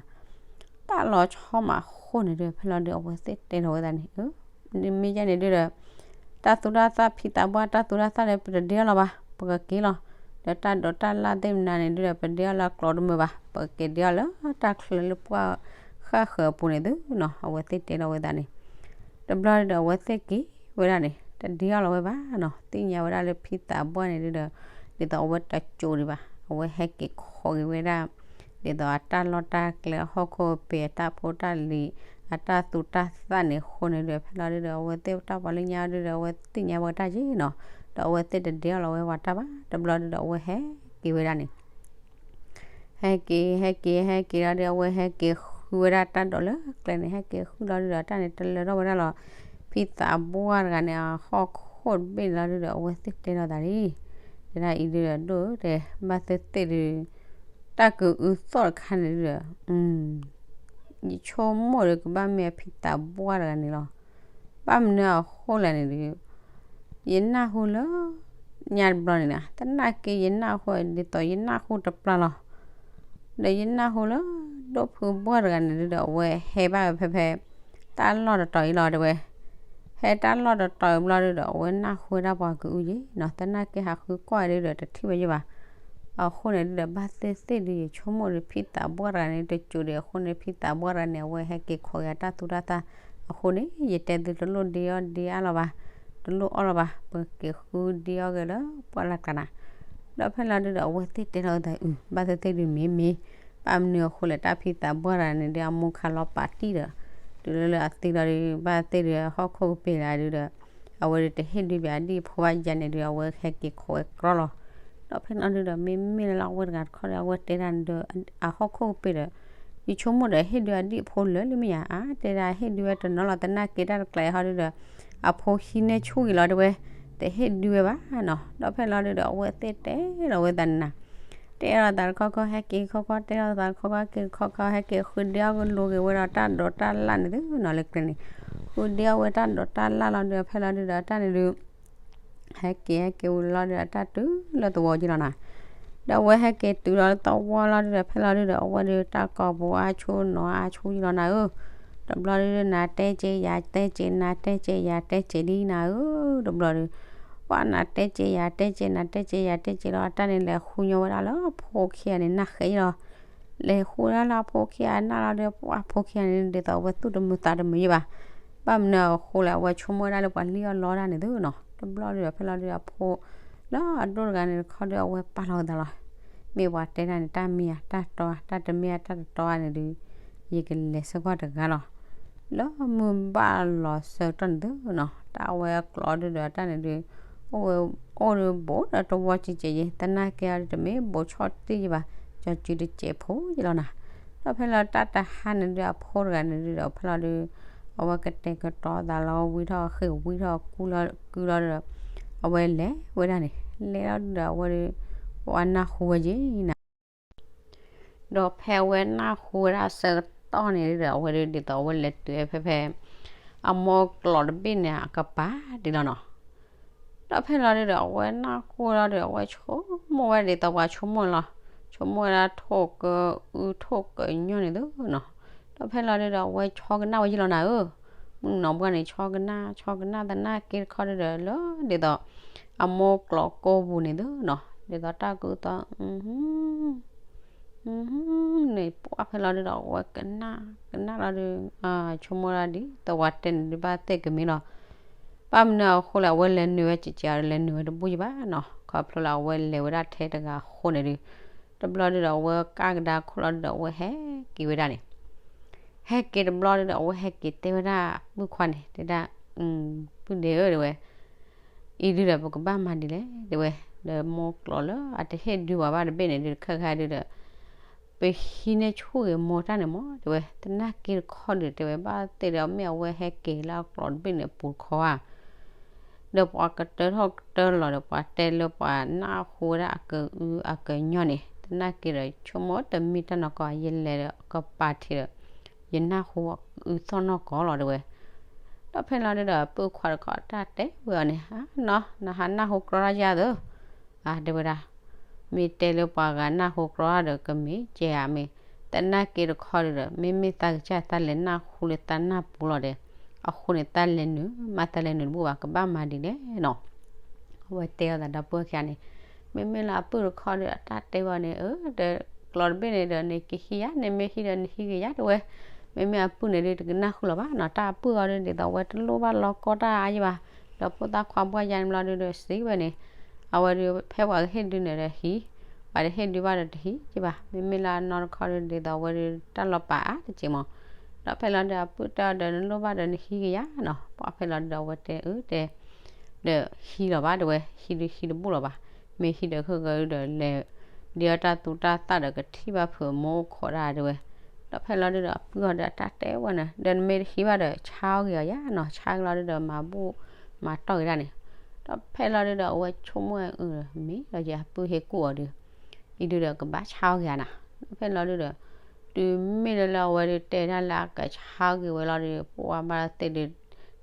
တၢ်လီၤဆီမးအဃိန့ၣ်ဒုး ဖဲလီၤဒုးအဝဲသ့ၣ်တဲလီၤဝဲသးန့ၣ်, မ့ၢ်ယဲန့ၣ်ဒုးဒီး, တၢ်သူတၢ်သၣ်ဖံသးပှၢ် တၢ်သူတၢ်သၣ်ဒီး ပတဒ့အီၤလီၤဘၣ်, ပကက့ၤလီၤ, ဒီးတၢ်ဒိးတၢ်လၣ်သ့ၣ်မနုၤန့ၣ်ဒုးဒီး ပဒ့အီၤလၢကျိတမုာ်ဘၣ်, ပကက့ၤဒ့အီၤလၢတၢ်ချၢလၢပှၢ်ဃၣ်ဃၢၤအပူၤန့ၣ်သုနီၤ, အဝဲသ့ၣ်တဲလီၤဝဲသးန့ၣ် တဘျီဒုးဒီးအဝဲသ့ၣ်က့ၤဝဲဒၣ်န့ၣ် တဒ့အီၤလီၤဝဲဘၣ်နီၤ, သ့ၣ်ညါဝဲဒၣ်လၢဖံသးပှၢ်န့ၣ်ဒုးဒီး, ဒ်သိးအဝဲတကၠိဒံးဘၣ်, အဝဲဟဲက့ၤခိးက့ၤဝဲဒၣ်, ဒ်သိးအတၢ်လီၢ်တၢ်ကျဲအဟီၣ်ခိၣ်ပ့ၤအတၢ်ဖိတၢ်လံၤ, အတၢ်သူတၢ်သၣ်န့ၣ်အဃိန့ၣ်ဒုးဒီး ဖဲလီၤဒုးဒီး အဝဲသ့ၣ်တၢ်ပှၤလၢညါဒုးဒီး အဝဲသ့ၣ်ညါဝဲတၢ်က့ၤနီၤ, ဒီးအဝဲသ့ၣ်တဒ့အီၤလီၤဝဲဝဲတၢ်ဘၣ်, တဘျီဒုးဒီးအဝဲဟဲက့ၤဝဲဒၣ်န့ၣ် ဟဲက့ၤ ဟဲက့ၤ ဟဲက့ၤလီၤဒီး အဝဲဟဲက့ၤဃုဝဲဒၣ်တၢ်ဒိးလၢကျဲန့ၣ် ဟဲက့ၤဃုလီၤဒုးဒီးတၢ်န့ၣ် တလၢထီၣ်ဝဲဒၣ်လီၤ. ဖံသးပှၢ်တဂၤန့ၣ် အဟီၣ်ခိၣ်တဘ့ၣ်လီၤဒုးဒီး အဝဲသ့ၣ်တဲလီၤသးလံ, တဲဒၣ်အံၤဒုးဒီးဒိၣ်တဲ ဘၣ်သ့ၣ်သ့ၣ်ဒုး တၢ်ကအုသီၣ်တခါန့ၣ်ဒုးဒီး ယဆိကမိၣ်ဒီးကဘၣ်မ့ၢ်အဖံသးပှၢ်တဂၤန့ၣ်လီၤ. ဘၣ်မနုၤအဃိလဲၣ်န့ၣ်ဒုး ယနၢ်ဟူလၢ ညါတဘျီန့ၣ်နီၤ သနာ်က့ယနၢ်ဟူဒ်သိးယနၢ်ဟူတပျၢ်လီၤ. ဒီးယနၢ်ဟူလၢ ဒိၣ်ဖုဘှၢ်တဂၤန့ၣ်ဒုးဒီး အဝဲဟဲဘၣ်ဝဲဖဲဖဲ တၢ်လီၢ်တတီၤအံၤလီၤတဲဝဲ. ဟဲတၢ်လီၢ်တတီၤအံၤဘျီဒုးဒီး အဝဲနၢ်ဟူဝဲဒၣ်ပှၤကအုယ့ၣ်နီၤ သနာ်က့ဟးဃုကွၢ်ဒုးဒီးတထံၣ်ဝဲယ့ၣ်ဘၣ်. အဃိန့ၣ်ဒုးဒီး ဘၣ်သ့ၣ်သ့ၣ်ဒုး ယဆိကမိၣ်ဒီးဖံသးပှၢ်တဂၤန့ၣ် တစိၤဒံးအဃိန့ၣ် ဖံသးပှၢ်တဂၤန့ၣ် အဝဲဟဲက့ၤခိးက့ၤအတၢ်သူတၢ်သၣ်အဃိန့ၣ် ယတဲသုတလိၣ်ဒ့အီၣ်ဒ့အါလီၤဘၣ်, တလိၣ်အီၣ်လီၤဘၣ်, ပက့ၤဃုဒ့အီၣ်က့ၤလၢပှၢ်လၢ်ကျါနၤ. ဒီးဖဲလီၤဒုးဒီး အဝဲသ့ၣ်တဲလီၤသးအုး ဘၣ်သ့ၣ်သ့ၣ်ဒုးမ့ၢ်မ့ၢ် ဘၣ်မနုၤအဃိလဲၣ် တၢ်ဖံသးပှၢ်တဂၤန့ၣ်ဒုး အမိၢ်ခါလီၤပာ်တံၢ်ဒီး တုၤလၢလၢအသံလီၤဒုး ဘၣ်သ့ၣ်ဒုး ဟီၣ်ခိၣ်ကပ့ၤလၢဒုးဒီး အဝဲဒုးတဟ့ၣ်ဒုးဘၣ်အဒံၣ်အဖိဘၣ်ယၤန့ၣ်ဒုး အဝဲဟဲက့ၤခိးဝဲကြီလီၤ. ဒီးဖဲလီၤဒုးဒီး မ့မ့ၢ်လၢအဝဲတဂၤတခီဒီး အဝဲတဲဒၣ်န့ၣ်ဒီး အဟီၣ်ခိၣ်ကပ့ၤဒီး ယဆိကမိၣ်ဒီးဟ့ၣ်ဒုးအဒံၣ်အဖိလၢာ်လံမ့ၢ်ဧါ, အါတဲဒၣ်ဟ့ၣ်ဒုးဝဲတနီၤလီၤ သနာ်က့တၢ်တကျါအံၤဟီဒုးဒီး အဖိဟံးန့ၢ်ဆူၣ်ဂ့ၤလီၤတဲဝဲ, တဟ့ၣ်ဒုးဝဲဘၣ်နီၤ. ဒီးဖဲလီၤဒုးဒီး အဝဲသ့ၣ်တဲလီၤဝဲသးန့ၣ်နၤ တဲလီၤသးတခီခီ ဟဲက့ၤခီခီ တဲလီၤသးတခီခီ ဟဲက့ၤခီခီ ဟဲက့ၤဃုဒ့အီၣ်ကလိၤက့ၤဝဲဒီးတၢ်ဒိးတၢ်လၣ်န့ၣ်သုနီၤလၢကျဲန့ၣ်, ဃုဒ့အီၣ်ဝဲတၢ်ဒိးတၢ်လၣ်လီၤဒုး ဖဲလီၤဒုးဒီးတၢ်န့ၣ်ဒုး ဟဲက့ၤဟဲက့ၤဝံၤလီၤဒုး အတၢ်တုၤလၢသဝီက့လီၤနၤ. ဒီးအဝဲဟဲက့ၤတုၤလီၤသဝီလီၤဒုးဒီး ဖဲလီၤဒုးဒီး အဝဲဒုးတၢ်ကိာ်ပူၤအါဆူၣ်နီၤအါဆူၣ်ယလီၤနၤဧၢ. တဘျီဒုး နၤတဲက့ၤယၤတဲက့ၤ နၤတဲက့ၤယၤတဲက့ၤဒ်နၤဧၢ. တဘျီဒုး ပှၤနၤတဲက့ၤယၤတဲက့ၤ နၤတဲက့ၤယၤတဲက့ၤလီၤ အတၢ်န့ၣ်လဲၤဃုညီဝဲဒၣ်လၢဖိခံဂၤန့ၣ် နၢ်ဃဲယလီၤ. လဲၤဃုဒၣ်လၢအဖိခံဂၤနၢ်လီၤဒီး ပှၤဖိခံဂၤန့ၣ် ဒ်သိးအဝဲသူၣ်တမုာ်သးတမုာ်ယ့ၣ်ဘၣ်. ဘၣ်မနုၤအဃိလဲၣ် အဝဲဆိကမိၣ်ဝဲဒၣ်လၢပှၤလံၣ်အီၣ်လီတၢ်န့ၣ်သုနီၤ. တဘျီဒုးဒီး ဖဲလီၤဒုးဒီးအဖိ လၢအဒိၣ်တဂၤန့ၣ်တခီဒီး အဝဲပာ်လီၤဝဲသးလီၤ. မ့ၢ်ပှၤတဲတၢ်န့ၣ် တၢ်မ့ၢ်ဧါ တၢ်တီဧါ တၢ်တမ့ၢ်ဧါ တၢ်တတီဧါန့ၣ်ဒုး ယကလဲၤဆၢကွၢ်တဂၤလီၤ. လၢမုၢ်ဘၣ်လီၤဆၢကတီၢ်န့ၣ်သုနီၤ တၢ်အဝဲအကျိာ်ဒုးဒီးတၢ်န့ၣ်ဒုး အိၣ်ဝဲ အိၣ်ဒုးဘူးဒီးတဝီကဲးကဲးယဲ သနာ်က့အီၤဒုးတမ့ၢ်ဘူးဆီၣ်တံၢ်ယ့ၣ်ဘၣ် ကၠီၤစုတစဲးဖိယ့ၣ်လီၤနၤ. ဒီးဖဲလီၤတၢ်တဟါန့ၣ်ဒုးအဖိတဂၤန့ၣ်ဒုးဒီး ဖဲလီၤဒုး အဝဲကတဲာ်ကတီၤသးလီၤ ဝံထီၣ်ဃ့ၢ်ဝံထီၣ်ကုလီၤကုလီၤဒီး အဝဲလဲၤဝဲဒၣ်န့ၣ် လဲၤလီၤဒုးဒီးအဝဲဒုး ပှၤနၢ်ဟူဝဲယ့ၣ်နၤ ဒီးဖဲအဝဲနၢ်ဟူဝဲဒၣ်အဆၢကတီၢ်န့ၣ်ဒုးဒီး အဝဲဒုးဒ်သိးအဝဲလဲၤတုၤဖဲဖဲ အမိၢ်ကျိာ်တဘ့ၣ်န့ၣ် အကပၤဒ်လီၤနီၤ. ဒီးဖဲလီၤဒုးဒီး အဝဲနၢ်ဟူလီၤဒီး အဝဲဆိကမိၣ်ဝဲဒ်သိးပှၤဆိကမိၣ်လီၤ. ဆိကမိၣ်ဝဲဒၣ်ထိၣ်ကအုထိၣ်ကညီန့ၣ်သုနီၤ. ဒီးဖဲလီၤဒုးဒီး အဝဲဆီကနၣ်ဝဲယ့ၣ်လီၤနၤဧၢ. မုၣ်ကနီၤပှၢ်န့ၣ် ဆီကနၣ် ဆီကနၣ်သနာ်က့တခီဒုးဒီး လၢဒ်သိး အမိၢ်ကျိာ်ကိးပူၤန့ၣ်သုနီၤ ဒ်သိးတၢ်ကအုသီၣ် န့ၣ် ပှၢ်ဖဲလီၤဒုးဒီး အဝဲကနၣ် ကနၣ်လီၤဒုး ဆိကမိၣ်လီၤဒ်သိးပှၤတဲန့ၣ်ဒုး ဘၣ်သ့ၣ်ကမ့ၢ်လီၤ. ဘၣ်မနုၤအဃိလဲၣ် အဝဲလဲၤနုာ်ဝဲကကး လဲၤနုာ်ဝဲတဘူၣ်ယဘၣ်နီၤ ခီဖျိလၢအဝဲလဲၤဝဲဒၣ်ထဲတဂၤအဃိန့ၣ်ဒုး တဘျီဒုးဒီး အဝဲကၢ်ကဒါခိၣ်လီၤဒုးဒီး အဝဲဟဲက့ၤဝဲဒၣ်န့ၣ် ဟဲက့ၤတဘျီဒုဒီး အဝဲဟဲက့ၤတဲဝဲဒၣ်ပုၢ်ခွါန့ၣ် တဲဒၣ်, ပုၢ်ဒ့ဧၢ တဲဝဲ, အံၤဒုဒီး ပကဘၣ်မၤဒ်လဲၣ် တဲဝဲ, ဒီးမိၢ်ကျိးလၢအတဟ့ၣ်ဒုပှၤဘၣ်တဘ့ၣ်န့ၣ်ဒု တခါခါဒုဒီး ပဟံးန့ၢ်ဆူၣ်ဂ့ၤမိၢ်တၢ်န့ၣ်မး တဲဝဲ, သနာ်က့တခီဒု တဲဝဲ, ဘၣ်သ့ၣ်ဒီးမ့ၢ်အဝဲဟဲက့ၤလၢအကျိးတဘ့ၣ်န့ၣ် အပူၤတခီဧါ ဒီးပှၤကတၢထီၣ်ကတၢလီၤဒီး ပှၤတဲလၢပှၤနၢ်ဟူဝဲဒၣ်အကအုအကညီန့ၣ်, သနာ်က့ဒီး ဆိကမိၣ်တမ့ၢ်တၢ်နီၢ်ကီၢ် ယလဲၤဒီးကပၤထံးဒီး ယနၢ်ဟူအကအုသီၣ်နီၢ်ကီၢ်လီၤ တဲဝဲ. ဒီးဖဲလီၤဒုဒီး ပုၢ်ခွါတခီတၢ်တဲဝဲအီၤန့ၣ်, နီၤ နဟးနၢ်ဟူကြီတၢ်ယါသၢ, အတဲဝဲဒၣ်, မ့ၢ်တဲလၢပှၤဂၤနၢ်ဟူကြီဒီး ကမ့ၢ်ကဲဧါမ့ၢ်, သနာ်က့တခီဒုဒီး မ့မ့ၢ်သးကစၢ်သးလဲၤနၢ်ဟူလၢသးနၢ်ပူၤလီၤဒီး အဃိန့ၣ် သးလဲၤနုာ် မ့ၢ်သးလဲၤနုာ်တဘူၣ်ဘၣ် ကဘၣ်မၤဒ်လဲၣ်နီၤ. အဝဲတဲအီၤသးဒီပုၢ်ဝဲၢ်ခံဂၤန့ၣ်, မ့မ့ၢ်လၢအပုၢ်တခီဒီး အတၢ်တဲဝဲအီၤန့ၣ်, အၢ ဒီးကျိးတဘ့ၣ်န့ၣ်ဒီး နကဟံးယါ, နမ့ၢ်ဟံးဒီးနဟံးက့ၤယါ တဲဝဲ, မ့မ့ၢ်အပုၢ်န့ၣ်ဒု တကနၣ်ဃုာ်လီၤဘၣ်နီၤ, တၢ်အပုၢ်အီၤဒု ဒ်သိးအဝဲတလိၣ်ဘၣ်လီၤကီတၢ်အါယံၤဘၣ်, ဒီးဖိသၣ်ခွါဘှၢ်ယါန့ၣ်ဘျီဒုဒီး စံးဝဲန့ၣ်, အဝဲဒု ဖဲပှၤကဟ့ၣ်ဒုန့ၣ်ဒီးဟံး, ပှၤတဟ့ၣ်ဒုဘၣ်ဒီးတဟံးက့ၤဘၣ်, မ့မ့ၢ်လၢအနီၢ်တခီဒု ဒ်သိးအဝဲဒု တၢ်လီၤပာ်အါတက့ၢ်မး, ဒီးဖဲလီၤဒု အပုၢ်တဲအီၤဒီး နလိၣ်ဘၣ်ဒီးနဟံးက့ၤယါနီၤ, ပှၤဖဲလီၤဒုဒီး အဝဲတဲအၢတဲ ဒီးဟံးလီၤဘၣ် တဲဝဲ, ဟံးဒုဟံးတဘူၣ်လီၤဘၣ်, မ့ၢ်ဟံးဒီးခဲကဒုဒီးလဲၤ ဒ်အီၣ်တၢ်သူတၢ်သၣ်ဒီးကထံၣ်ဘၣ်ဖုးမိၢ်ခိးဒၣ် တဲဝဲ. ဒီးဖဲလီၤဒုဒီး အပုၢ်အီၤဒီးအတၢ်တဲဝဲန့ၣ်, ဒီးနမ့ၢ်တဟံးဘၣ်ဒီး ဆါအီၣ်က့ၤအီၤယါနီၤ, ဆါက့ၤလီၤဒုဒီး မၤဘူၣ်မၤတီၢ်က့ၤဒၣ်န့ၣ်, ဒီးဖဲလီၤဒုဒီး အဝဲဆိကမိၣ်အၢ မ့ၢ်ဒီးယၤအပုၢ်ဟ့ၣ်ကူၣ်အီၤဒု အံၤဒုဒီးကဘၣ်ဆါအီၣ်က့ၤဧါနီၤ, ဒီးဖဲလီၤဒုဒီး တုၤမ့ၢ်လၢလၢအဝဲဒုတဲတၢ်လၢအကဆါအီၣ်က့ၤဝဲလီၤဒု ပှၤဘၣ်သ့ၣ်ဒု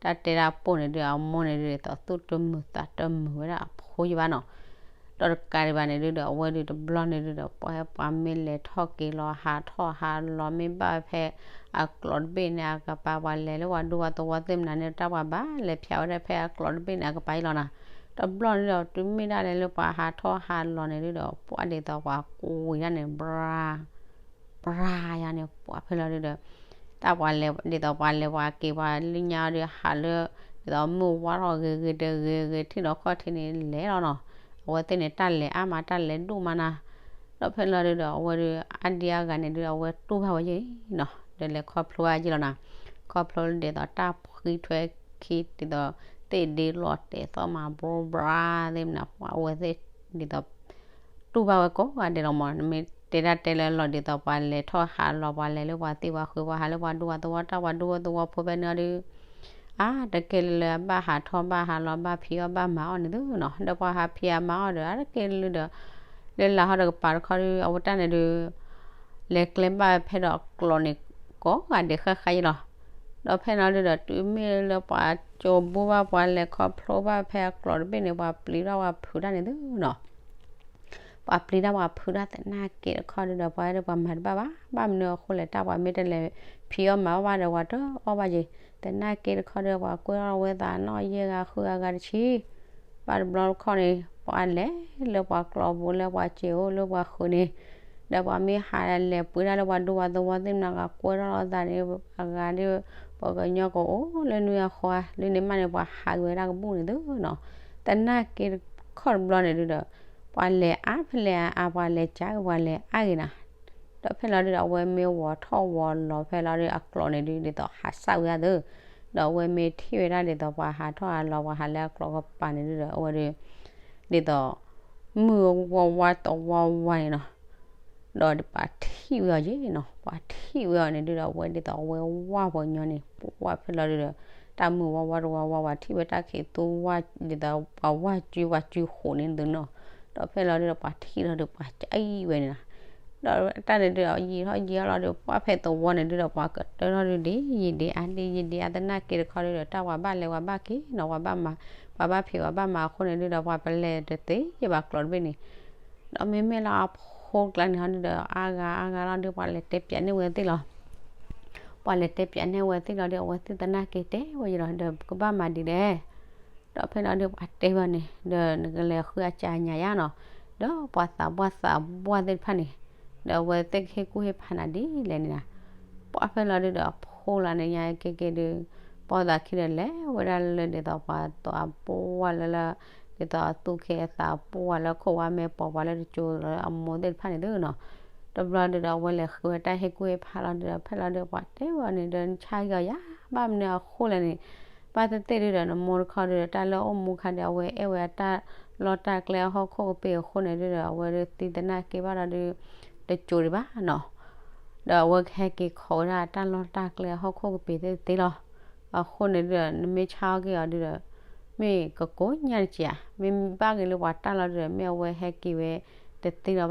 တၢ်တဲတၢ်ပိၢ်န့ၣ်ဒု အမိၢ်န့ၣ်ဒု ဒ်သိးသူၣ်တမုာ်သးတမုာ်ဝဲဒၣ်အဖိယံၤဘၣ်နီၤ, ဒီးတကးဒံးဘၣ်န့ၣ်ဒုဒီး အဝဲဒုတဘျီန့ၣ်ဒုဒီး ပှၤဟဲပှၤမ့ၢ်လဲၤထီၣ်က့ၤလီၤ ဟးထီၣ်ဟးလီၤ မ့ၢ်ဘၣ်ဖဲအကျိးတဘ့ၣ်န့ၣ်အကပၤ ပှၤလဲၤလၢပှၤဒူပှၤသဝီသ့ၣ်မနုၤန့ၣ် တၢ်ပှၤဘၣ်လဲၤဖျါဝဲဒၣ်ဖဲအကျိးတဘ့ၣ်န့ၣ်အကပၤအံၤလီၤနီၤ, တဘျီန့ၣ်ဒီး တုၤမ့ၢ်ဒၣ်လဲာ်လၢပှၤဟးထီၣ်ဟးလီၤန့ၣ်ဒုဒီး ပှၤဒ်သိးပှၤကွံာ်ဒၣ်န့ၣ် ဘြါ ဘြါယါန့ၣ် ပှၤဖဲလီၤဒုဒီး တၢ်ပှၤလဲၤ ဒ်သိးပှၤလဲၤပှၤက့ၤပှၤလၢညါဒီးဟးလၢ ဒ်သိးမုၢ်ဝါထီၣ်ဂ့ၤဂ့ၤတဂ့ၤဂ့ၤ ထံၣ်ဒီးခီၣ်ထံးန့ၣ်လဲၤလီၤနီၤ, အဝဲသ့ၣ်န့ၣ် တၢ်လဲၤအါမး တၢ်လဲၤဒိၣ်မးနၤ, ဒီးဖဲလီၤဒုဒီး အဝဲဒု အါဒံအါဂၤန့ၣ်ဒု အဝဲတူၢ်ဘၣ်ဝဲယဲၢ်နီၤ, ဒီးလဲၤခီဖျိအါယဲၢ်လီၤနၤ, ခီဖျိဒ်သိးတၢ်ဖှံထွဲခံ ဒ်သိးသ့ၣ်ဒ့လီၤတဲာ်သီၣ်မး ဘြါဘြါသ့ၣ်မနုၤ ပှၤအဝဲသ့ၣ်ဒ်သိး တူၢ်ဘၣ်ဝဲကိးဂၤဒဲးလီၤမး, နမ့ၢ်တဲတၢ်တဲလၢလီၤဒ်သိးပှၤလဲၤထီၣ်ဟးလီၤ ပှၤလဲၤလၢပှၤသ့ၣ်ပှၤဃု ပှၤဟးလၢပှၤဒူပှၤသဝီ တၢ်ပှၤဒူပှၤသဝီဖိဖဲန့ၣ်အီၤဒု အါ တကဲလၢလၢဘၣ်ဟးထီၣ်ဘၣ်ဟးလီၤ ဘၣ်ဖံးအီၣ်ဘၣ်မၤအီၣ်န့ၣ်သုနီၤ, ဒီးပှၤဟးဖံးဟးမၤအီၣ်ဒီး အါတကဲလၢလၢဒီး လၢလၢဟီၣ်ဒီးကပၤတခီဒု အဝဲတၢ်န့ၣ်ဒု လဲၤကျဲဘၣ်ဖဲဒီးကျိးန့ၣ် ကိးဂၤဒဲးဃၣ်ဃၣ်ယဲၢ်လီၤ, ဒီးဖဲန့ၣ်ဒုဒီး တုၤမ့ၢ်လၢပှၤကၠိဘိဘၣ် ပှၤလဲၤခီဖျိဘၣ်ဖဲအကျိးတဘ့ၣ်န့ၣ် ပှၤပျံၤထီၣ်ပှၤဖုးတၢ်န့ၣ်သုနီၤ ပှၤပျံၤတၢ်ပှၤဖုးတၢ်သနာ်က့တခီဒုဒီး ပှၤဒုပှၤမၤတဘၣ်ဘၣ်, ဘၣ်မနုၤအဃိလဲၣ် တၢ်ပှၤမ့ၢ်တလဲၤဖံးအီၣ်မၤအီၣ်ဘၣ်ဒီး ပှၤတအီၣ်ဘၣ်ယဲၢ်, သနာ်က့တခီဒု ပှၤကွဲထီၣ်ဝဲသးနီၣ်ယဲၢ်ဂၤဃုဂၤဂၤတဆံ, ဘၣ်တဘျီတခီန့ၣ် ပှၤလဲၤလၢပှၤကျိးပူၤ လၢပှၤစ့အိၣ် လၢပှၤဃုာ်န့ၣ်, ဒီးပှၤမ့ၢ်ဟးလဲၤပှ့ၤတၢ်လၢပှၤဒူပှၤသဝီသ့ၣ်မနုၤဂၤ ကွဲထီၣ်လီၤသးန့ၣ် အဂၤဒု ပှၤကညီကအိၣ်လၢနွံအဃီ လၢန့ၣ်မးန့ၣ် ပှၤဟးက့ၤဝဲဒၣ်ကဘူၣ်န့ၣ်သုနီၤ, သနာ်က့တခီတဘျီန့ၣ်ဒုဒီး ပှၤလဲၤအါဖဲလဲၣ်အါ ပှၤလဲၤကၢက့ၤ ပှၤလဲၤအါဂ့ၤနၤ, ဒီးဖဲလီၤဒုဒီး အဝဲမ့ၢ်ဝီၤထီၣ်ဝီၤလီၤဖဲလီၤဒု အကျိးန့ၣ်ဒု ဒ်သိးဟးစၢ်ဝဲဒၣ်သု, ဒီးအဝဲမ့ၢ်ထံၣ်ဝဲဒၣ်ဒ်သိးပှၤဟးထီၣ်ဟးလီၤ ပှၤဟးလၢအကျိးကပၤန့ၣ်ဒုဒီး အဝဲဒု ဒ်သိး မုၢ်ဝါဝါသဝီဝါန့ၣ်နီၤ, ဒီးပှၤထံၣ်ဝဲအီၤယဲၢ်နီၤ, ပှၤထံၣ်ဝဲအီၤန့ၣ်ဒုဒီး အဝဲဒ်သိးအဝဲဝါပှၤကညီန့ၣ် ပှၤဖဲလီၤဒုဒီး တၢ်မုၢ်ဝါဝါတဝါဝါ ပှၤထံၣ်ဝဲတၢ်ခံးသူဝါ ဒ်သိးပှၤဝါကုပှၤကုဃိးန့ၣ်သုနီၤ, ဒီးဖဲလီၤဒုဒီး ပှၤထံၣ်လီၤဒု ပှၤကအံၣ်ဝဲန့ၣ်နီၤ, ဒီးတၢ်န့ၣ်ဒုဒီး ယံာ်ထီၣ်ယံာ်ထီၣ်လီၤဒု ပှၤဖဲသဝီန့ၣ်ဒုဒီး ပှၤကတၢထီၣ်ဒုဒ်ယံာ်ဒ်အါ ဒ်ယံာ်ဒ်အါ သနာ်က့တခီဒုဒီး တၢ်ပှၤဘၣ်လဲၤပှၤဘၣ်က့ၤနီၤ ပှၤဘၣ်မၤ ပှၤဘၣ်ဖံးပှၤဘၣ်မၤအဃိန့ၣ်ဒုဒီး ပှၤပလဲၤတသ့ယဲၢ်ဘၣ်ကျိးတဘ့ၣ်န့ၣ်, ဒီးမ့မ့ၢ်လၢအဖိကျါန့ၣ်ဟီဒုဒီး အါဂၤအါဂၤလီၤဒု ပှၤလဲၤတဲပၠးန့ၢ်ဝဲသ့ၣ်လီၤ ပှၤလဲၤတဲပၠးန့ၢ်ဝဲသ့ၣ်လီၤဒု အဝဲသ့ၣ်သနာ်က့တဲဝဲယဲၢ်လီၤ ဒီးပကဘၣ်မၤဒ်လဲၣ်, ဒီးဖဲလီၤဒု ပှၤတဲဝဲန့ၣ် ဒီးနကလဲၤဃုအကၢညါယါနီၤ, ဒီးပှၤသးပှၢ်သးပှၢ်သ့ၣ်တဖၣ်န့ၣ် ဒီးအဝဲသ့ၣ်ကဟ့ၣ်ကူၣ်ဟ့ၣ်ဖးနၤဒ်လဲၣ်န့ၣ်နီၤ, ပှၤဖဲလီၤဒုဒီး အဖိလၢန့ၣ်ညါက့ၤက့ၤဒု ပိာ်သးခံဒီး လဲၤဝဲဒၣ်လၢဒ်သိးပှၤသးပှၢ်လၢလၢ ဒ်သိးအသူၣ်က့သးပှၢ်လၢခိၣ်ဝါမဲာ်ပိာ်ပှၤလၢတကၠိလၢအမိၢ်သ့ၣ်တဖၣ်န့ၣ်သုနီၤ, တဘျီဒုဒီး အဝဲလဲၤဃုဝဲတၢ်ဟ့ၣ်ကူၣ်ဟ့ၣ်ဖးလီၤဒုဒီး ဖဲလီၤဒုဒီး ပှၤတဲဝဲန့ၣ်ဒီး နဆါက့ၤအီၤယၤဘၣ်မနုၤအဃိလဲၣ်န့ၣ်, ဘၣ်သ့ၣ်သ့ၣ်ဒုဒီး နမိၢ်တခီဒုဒီး တၢ်လၢအိၣ်မူခါဒီး အဝဲအဲၣ်ဝဲအတၢ်လီၢ်တၢ်ကျဲအဟီၣ်ခိၣ်ကပ့ၤအဃိန့ၣ်ဒုဒီး အဝဲဒုးသံသနာ်က့ဘၣ်လီၤဒု တကၠိဒံးဘၣ်နီၤ. ဒီးအဝဲကဟဲက့ၤခိးဝဲဒၣ်တၢ်လီၢ်တၢ်ကျဲအဟီၣ်ခိၣ်ကပ့ၤသ့ၣ်သ့လီၤ. အဃိန့ၣ်ဒုဒီး နမ့ၢ်ဆါအီၤက့ၤအီၤဒုဒီး မ့ၢ်ကကိးညါတက့ၢ်ဧါ, မ့ၢ်ဘၣ်က့ၤလၢပှၤတၢ်လီၤဒုဒီး မ့ၢ်အဝဲဟဲက့ၤဝဲတသ့လီၤ,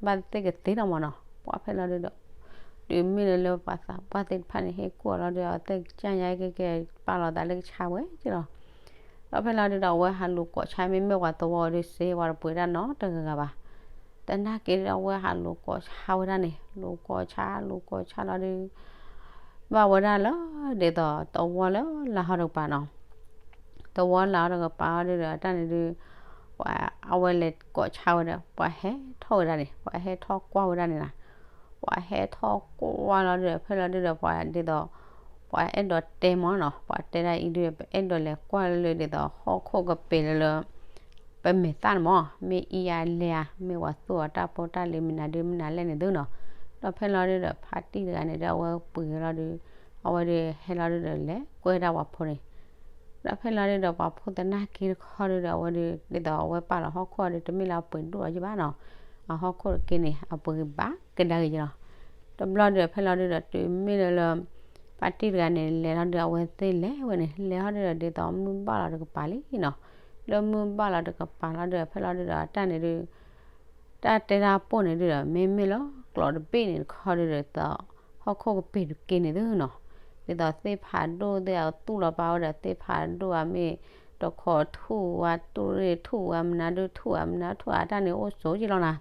ဘၣ်သ့ၣ်ကသ့လီၤမၢ်နီၤ. ပှၤဖဲလီၤဒုဒီး တုၤမ့ၢ်လၢလၢပှၤသးပှၢ်သ့ၣ်တဖၣ်န့ၣ် ဟ့ၣ်ကူၣ်အီၤလီၤဒုဒီး အဝဲသ့ၣ်ကစၢ်ညါကဲကဲ ပာ်လီၤသးလၢကဆါဝဲက့ၤလီၤ. ဒီးဖဲလီၤဒုဒီး အဝဲဟးလူၤကိးဆါ မ့မ့ၢ်ပှၤသဝီဒုစ့ ပှၤတပှ့ၤတၢ်နီတဂၤဂၤဘၣ်. သနာ်က့ဒီး အဝဲဟးလူၤကိးဆါဝဲဒၣ်န့ၣ် လူၤကိးဆါ လူၤကိးဆါလီၤဒု ဘၣ်ဝဲဒၣ်လၢ ဒ်သိးသဝီလၢလၢဟီၣ်တကပၤနီၤ. သဝီလၢဟီၣ်တကပၤဟီဒုဒီး အတၢ်န့ၣ်ဒု ပှၤအဝဲလဲၤကိးဆါဝဲဒီး ပှၤဟဲထီၣ်ဝဲဒၣ်န့ၣ် ပှၤဟဲထီၣ်ကွၢ်ဝဲဒၣ်န့ၣ်နီၤ. ပှၤဟဲထီၣ်ကွၢ်လီၤဒုဒီး ဖဲလီၤဒုဒီး ပှၤဒ်သိး ပှၤအဲၣ်ဒိးတဲမၢ်နီၤ, ပှၤတဲဒၣ်အံၤဒု ပအဲၣ်ဒိးလဲၤကွၢ်လၢဒ်သိးဟီၣ်ခိၣ်ကပ့ၤလၢလၢ ပမဲာ်သၣ်န့ၣ်မၢ် မ့ၢ်အံၤဧါလဲၣ်ဧါ မ့ၢ်ပှၤသူၣ်အီၤတၢ်ဖိတၢ်လံၤမနုၤဒုမနုၤလဲၣ်န့ၣ်သုနီၤ. ဒီးဖဲလီၤဒုဒီး ဖါတံၢ်တဂၤန့ၣ်ဒီး အဝဲပှ့ၤလီၤဒု အဝဲဒုးဟဲလီၤဒုဒီး လဲၤကွၢ်ဒၣ်ပှၤဖိန့ၣ် ဒီးဖဲလီၤဒုဒီး ပှၤဖိသနာ်က့တခီဒုဒီး အဝဲဒုး ဒ်သိးအဝဲပာ်လီၤဟီၣ်ခိၣ်အီၤဒု တမ့ၢ်လၢအပှ့ၤဒိၣ်အီၤယဘၣ်နီၤ. အဟီၣ်ခိၣ်တက့န့ၣ် အပှ့ၤဘၣ်ကဒါက့ၤယလီၤ. တဘျီဒုဒီး ဖဲလီၤဒုဒီး တုၤမ့ၢ်လၢလၢ ဖါတံၢ်တဂၤန့ၣ် လဲၤလီၤဒု အဝဲသ့ၣ်လဲၤဝဲန့ၣ် လဲၤဟီဒုဒီး ဒ်သိးမုၢ်ဘၣ်လီၤတကပၤလံနီၤ. လၢမုၢ်ဘၣ်လီၤတကပၤလီၤဒုဒီး ဖဲလီၤဒုဒီး အတၢ်န့ၣ်ဒု တၢ်တဲတၢ်ပိၢ်န့ၣ်ဒုဒီး မ့မ့ၢ်လၢကျိးတဘ့ၣ်န့ၣ်တခီဒုဒီး ဒ်သိး ဟီၣ်ခိၣ်ကပ့ၤတက့န့ၣ်သုနီၤ. ဒ်သိးသ့ၣ်ဖးဒိၣ်သ့ၣ်အသူၣ်လီၤပာ်ဝဲဒီး သ့ၣ်ဖးဒိၣ်အမ့ၢ် တခီထူၣ်ဝဲ တူၢ်ရ့ၣ်ထူၣ်ဝဲ မနုၤဒုထူၣ်ဝဲ မနုၤထူၣ်ဝဲ အတၢ်န့ၣ်အိၣ်ဆိးက့လီၤနီၤ.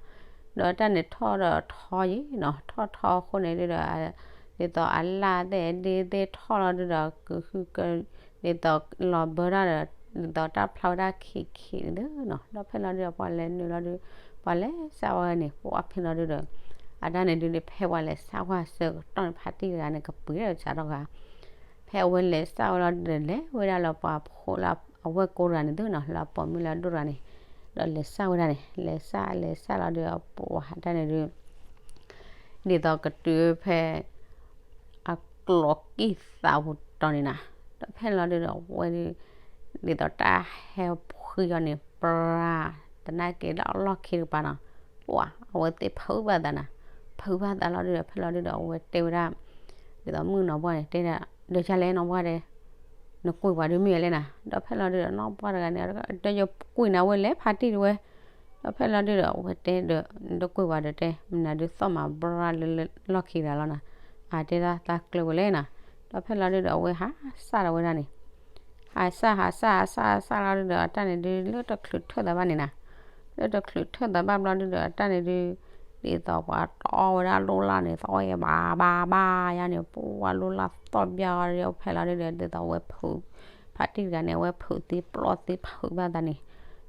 ဒီးတၢ်န့ၣ်ထီၣ်ဒီးထီယံၤနီၤ ထီၣ်ထီအဃိန့ၣ်ဒုဒီး ဒ်သိးအလၢ်သ့ၣ်ဒ့သ့ၣ်ထီၣ်လီၤဒုဒီး ကဟုက ဒ်သိးလီၤဘၢတၢ်ဒီး ဒ်သိးတၢ်ဖျါဝဲဒၣ်ခံခံန့ၣ်သုနီၤ. ဒီးဖဲလီၤဒုဒီး ပှၤလဲၤနုာ်လီၤဒု ပှၤလဲၤစၢ်ဝဲန့ၣ် ပှၤဖဲလီၤဒုဒီး အတၢ်န့ၣ်ဒုန့ၣ် ဖဲပှၤလဲၤစၢ်ဝဲဆၢကတီၢ်န့ၣ် ဖါတံၢ်တဂၤန့ၣ် ကပှ့ၤဒီးစးထီၣ်ဂၤ ဖဲအဝဲလဲၤစၢ်ဝဲလီၤဒုဒီး လဲၤဝဲဒၣ်လၢပှၤဖိလၢအဝဲၢ်ကိတဂၤန့ၣ်သုနီၤ လၢအပိာ်မုၣ်လၢအဒိၣ်တဂၤန့ၣ် ဒီးလဲၤစၢ်ဝဲဒၣ်န့ၣ် လဲၤစၢ်လဲၤစၢ်လီၤဒုဒီး ပှၤတၢ်န့ၣ်ဒု ဒ်သိးကတုၤဖဲ အကျိးကံၢ်သးပူၤတီၤန့ၣ်နီၤ. ဒီးဖဲလီၤဒုဒီး အဝဲဒု ဒ်သိးတၢ်ဟဲဖှံအီၤန့ၣ် ပြၤ သနာ်က့ဒီးအလီၢ်ခံတကပၤနီၤ. ပှၤအဝဲသ့ၣ်ဖုးဘၣ်သးနီၤ ဖုးဘၣ်သးလီၤဒုဒီး ဖဲလီၤဒုဒီး အဝဲတဲဝဲဒၣ် ဒ်သိးမုၣ်ကနီၤပှၢ်န့ၣ် တဲဒၣ် ဒီးကလဲၣ်နီၤပှၢ်ဒဲး နကွံာ်ပှၤဒုမ့ၢ်ဝဲလဲၣ်နီၤ. ဒီးဖဲလီၤဒုဒီး နီၤပှၢ်တဂၤန့ၣ် ဒီးယကွံာ်နၤဝဲလဲၣ်ဖါတံၢ်တဝဲ ဒီးဖဲလီၤဒုဒီး အဝဲတဲဒီး နတကွံာ်ပှၤဒီးတဲ မနုၤဒုသီၣ်မၤပြၤလၢလၢလီၢ်ခံတဂၤလီၤနီၤ. အတဲဒၣ်သးကျၢၤဝဲလဲၣ်နီၤ. ဒီးဖဲလီၤဒုဒီး အဝဲဟးစၢ်ဒီးဝဲဒၣ်န့ၣ် ဟးစၢ်ဟးစၢ်ဟးစၢ်ဟးစၢ်လီၤဒုဒီး အတၢ်န့ၣ်ဒု လၢတချုးထၢၣ်သးဘၣ်န့ၣ်နီၤ. လၢတချုးထၢၣ်သးဘၣ်ဘျီဒုဒီး အတၢ်န့ၣ်ဒု ဒ်သိးပှၤတီဝဲဒၣ်လိၣ်လၢ်န့ၣ် သီၣ်ဝဲဘၣ်ဘၣ်ဘၣ်ယါန့ၣ် ပှၤလိၣ်လၢ်သီၣ်ဘၣ်အီၤဒီး ဖဲလီၤဒုဒီး ဒ်သိးအဝဲဖုး ဖါတံၢ်တဂၤန့ၣ် အဝဲဖုးသ့ပျီၢ်သ့ဖုးဘၣ်သးန့ၣ်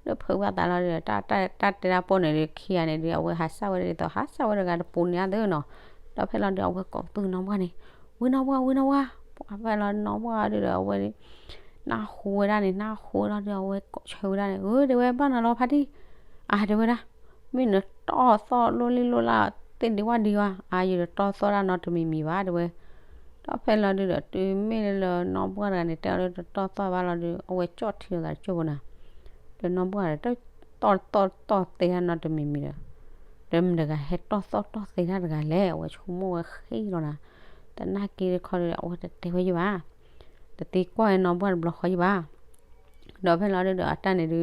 လၢဖုးဘၣ်သးလီၤဒုဒီး တၢ်တဲတၢ်ပိၢ်န့ၣ်ဒု ခံဂၤန့ၣ်ဒု အဝဲဟးစၢ်ဝဲဒၣ်ဒ်သိး ဟးစၢ်ဝဲတဂၤတပူၤန့ၣ်အသးနီၤ. ဒီးဖဲလီၤဒု အဝဲကိးပသူနီၤပှၢ်န့ၣ် ဝဲနီၤပှၢ် ဝဲနီၤပှၢ် ပှၤဖဲလီၤနီၤပှၢ်ဒုဒီး အဝဲ နၢ်ဟူဝဲဒၣ်န့ၣ် နၢ်ဟူဝဲလီၤဒု အဝဲကိးဆၢဝဲဒၣ်န့ၣ် အၢ တဲဝဲဘၣ်နၤလီၤဖါတံၢ် အါ တဲဝဲဒၣ် မ့ၢ်နတီၢ်သီၣ်လိၣ်လံလိၣ်လၢ်သ့ၣ်ဒံးဝၣ်ဒံးဝၣ် အါ ယတတီၢ်သီၣ်ဒၣ်နီတမံၤမံၤဘၣ် တဲဝဲ. ဒီးဖဲလီၤဒုဒီး တုၤမ့ၢ်လၢနီၢ်ပှၢ်တဂၤန့ၣ် တဲအီၤလၢတတီၢ်သီၣ်ဘၣ်လီၤဒု အဝဲကၠီၣ်ထံလီၤသးတကၠိၢ်ဖိနီၤ. ဒီးနီၢ်ပှၢ်ဒီး တီၢ်သီၣ်တီၢ်သ့ဒၣ်နီတမံၤမံၤဒီး ဒီးမတၤတဂၤဟဲတီၢ်သီၣ်တီၢ်သ့တၢ်တဂၤလဲၣ် အဝဲဆိကမိၣ်ဝဲဃံလီၤနီၤ. သနာ်က့တခီဒုဒီး အဝဲတတဲဝဲယဘၣ် တသံကွၢ်ဝဲနီၢ်ပှၢ်တဘျီဃီယဘၣ်. ဒီးဖဲလီၤဒုဒီး အတၢ်န့ၣ်ဒု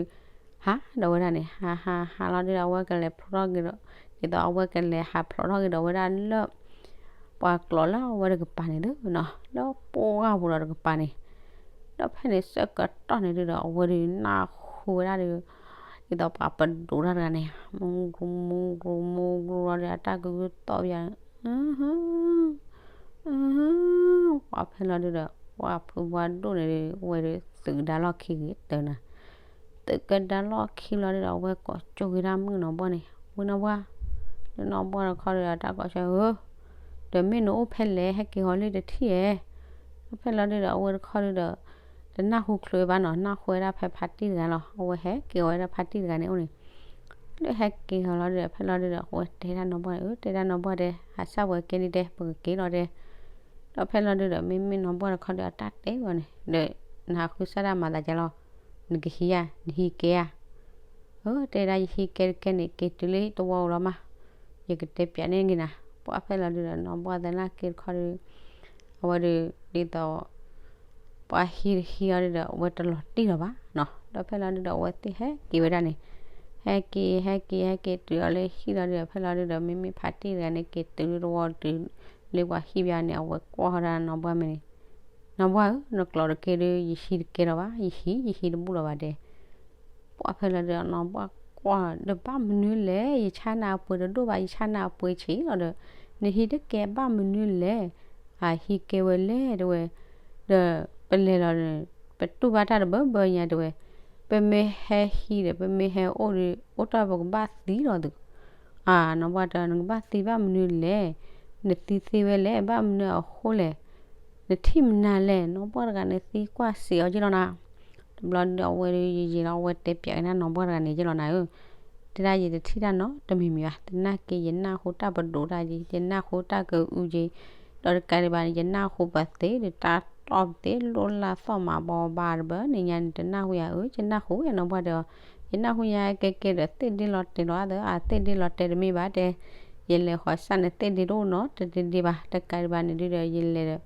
ဟးဒီးဝဲဒၣ်န့ၣ် ဟးဟးဟးလီၤဒုဒီး အဝဲကလဲၤဖျိထီၣ်က့ၤဒီး ဒ်သိးအဝဲကလဲၤဟးဖျိထီၣ်က့ၤဒီးဝဲဒၣ်လၢ ပှၤကျိးလၢအဝဲတကပၤန့ၣ်သုနီၤ လၢပှၢ်ပူၤဒီးတကပၤန့ၣ် ဒီးဖဲန့ၣ်ဆၢကတီၢ်န့ၣ်ဒုဒီး အဝဲဒုနၢ်ဟူဝဲဒၣ်ဒု ဒ်သိးပှၤပဒိးတၢ်တဂၤန့ၣ် မူကရူမူကရူမူကရူလီၤဒု အတၢ်ကဂုၢ်သီၣ်ဘၣ် အ ပှၤဖဲလီၤဒုဒီး ပှၤဖုးပှၤဒိၣ်န့ၣ်ဒု ဝဲဒုသုးကဒါလီၢ်ခံကတၢၢ်နီၤ. သုးကဒါလီၢ်ခံလီၤဒုဒီး အဝဲကိးကၠိၢ်က့ၤဒၣ်မုၣ်နီၢ်ပှၢ်န့ၣ် ဝဲနီၢ်ပှၢ် ဒုနီၢ်ပှၢ်တခီဒုဒီး တၢ်ကိးဆၢ ဧၢ ဒီးမ့ၢ်နအိၣ်ဖဲလဲၣ် ဟဲက့ၤဟီလံတထံၣ်ဧဲ. ဖဲလီၤဒုဒီး အဝဲတခီဒုဒီး တနၢ်ဟူချုးဘၣ်နီၤ နၢ်ဟူဝဲဒၣ်ဖဲဖါတံၢ်တဂၤလီၤ အဝဲဟဲက့ၤဝဲဒၣ်ဖါတံၢ်တဂၤန့ၣ်အိၣ်န့ၣ် လၢဟဲက့ၤဃီၤလီၤဒုဒီး ဖဲလီၤဒုဒီး အဝဲတဲဒၣ်နီၢ်ဘှီၣ်န့ၣ်, အၢ တဲဒၣ်နီၢ်ဘှီၣ်တဲ, ဟးစၢ်ဝဲကဲဒ်တဲ ပကက့ၤလီၤတဲ. ဒီးဖဲလီၤဒုဒီး မ့မ့ၢ်နီၢ်ဘှီၣ်တခီဒီး အတၢ်တဲဝဲန့ၣ် ဒီးနဟးဃုစၢ်ဒၣ်မၤသးဒ်လဲၣ်, နကဟံးဧါ, နဟံးကဲဧါ. အၢ တဲဒၣ် ယဟံးကဲတကဲန့ၣ် က့ၤတုၤလၢတဝီဧိၤလီၤမး, ယကတဲပၠးန့ၢ်က့ၤနၤ. ပှၢ်ဖဲလီၤဒုဒီး နီၢ်ဘှီၣ်သနာ်က့တခီဒီး အဝဲဒုး ဒ်သိး ပှၤဟံးတဟံးအီၤဒုဒီး အဝဲတလီၤတံၢ်လီၤဘၣ်နီၤ. ဒီးဖဲလီၤဒုဒီး အဝဲသ့ၣ်ဟဲက့ၤဝဲဒၣ်န့ၣ်, ဟဲက့ၤ ဟဲက့ၤ ဟဲက့ၤတုၤအီၤလၢဟံၣ်လီၤဒုဒီး ဖဲလီၤဒုဒီး မ့မ့ၢ်ဖါတံၢ်တဂၤန့ၣ် က့ၤတုၤလၢတဝီတုၤလၢပှၤဟံၣ်ဘၣ်န့ၣ် အဝဲကွၢ်ဃီဒၣ်နီၢ်ဘှီၣ်မ့ၢ်န့ၣ်, နီၢ်ဘှီၣ်ဧၢ, နကျိးတကဲဒီး ယဟံးတကဲလီၤဘၣ်, ယဟံး ယဟံးတဘူၣ်လီၤဘၣ်တဲ. ပှၢ်ဖဲလီၤဒုဒီး နီၢ်ဘှီၣ်ကွၢ်ဒီး ဘၣ်မနုၤလဲၣ်, ယဆါနၤအပှ့ၤတဒိၣ်ဘၣ်, ယဆါနၤအပှ့ၤဆံးလီၤဒီး နဟံးတကဲဘၣ်မနုၤလဲၣ်, အဟံးကဲဝဲလဲၣ်တဲဝဲ, ဒီးပလဲၤလီၤဒီး ပတူၢ်ဘၣ်တၢ်တဘၢဘၢညါတဲဝဲ, ပမ့ၢ်ဟဲဟံးဒီး ပမ့ၢ်ဟဲအိၣ်ဒီး အိၣ်တၢ်ပကဘၣ်သံလီၤသု အနီၢ်ဘှီၣ်တဲ နကဘၣ်သံဘၣ်မနုၤလဲၣ်, နသံသ့ဝဲလဲၣ်, ဘၣ်မနုၤအဃိလဲၣ်, နထံၣ်မနုၤလဲၣ်, နီၢ်ဘှီၣ်တဂၤန့ၣ် သံကွၢ်စံးအီၤက့လီၤနၤ. တဘျီဒုဒီး အဝဲဒုးယယံာ်လီၤ အဝဲတဲပၠးက့ၤနၤနီၢ်ဘှီၣ်တဂၤန့ၣ်က့လီၤနၤဧၢ, တဲဒၣ် ယတထံၣ်တၢ်နီတမံၤမံၤဘၣ်, သနာ်က့ ယနၢ်ဟူတၢ်ပဒိးတၢ်က့, ယနၢ်ဟူတၢ်ကအုက့, ဒီးတကးဒံးဘၣ်န့ၣ် ယနၢ်ဟူပှၤသ့ဒီး တၢ်တီၢ်ပသ့ လိၣ်လၢ်သီၣ်မးဘီဘၣ်တဘၣ်န့ၣ်ညါန့ၣ် တနၢ်ဟူယၤဧၢ, ယနၢ်ဟူနီၢ်ဘှီၣ်တဲအီၤ, ယနၢ်ဟူညါကဲကဲဒီး သ့ၣ်ဒ့လီၤတဲာ်လီၤအသး, အသ့ၣ်ဒ့လီၤတဲာ်တမ့ၢ်ဘၣ်တဲ, ယလဲၤဃီၤစၢ်န့ၣ် သ့ၣ်ဒ့တအိၣ်နီတဒ့ဒ့ဘၣ်, တကးဒံးဘၣ်န့ၣ်ဒုဒီး ယလဲၤဒီး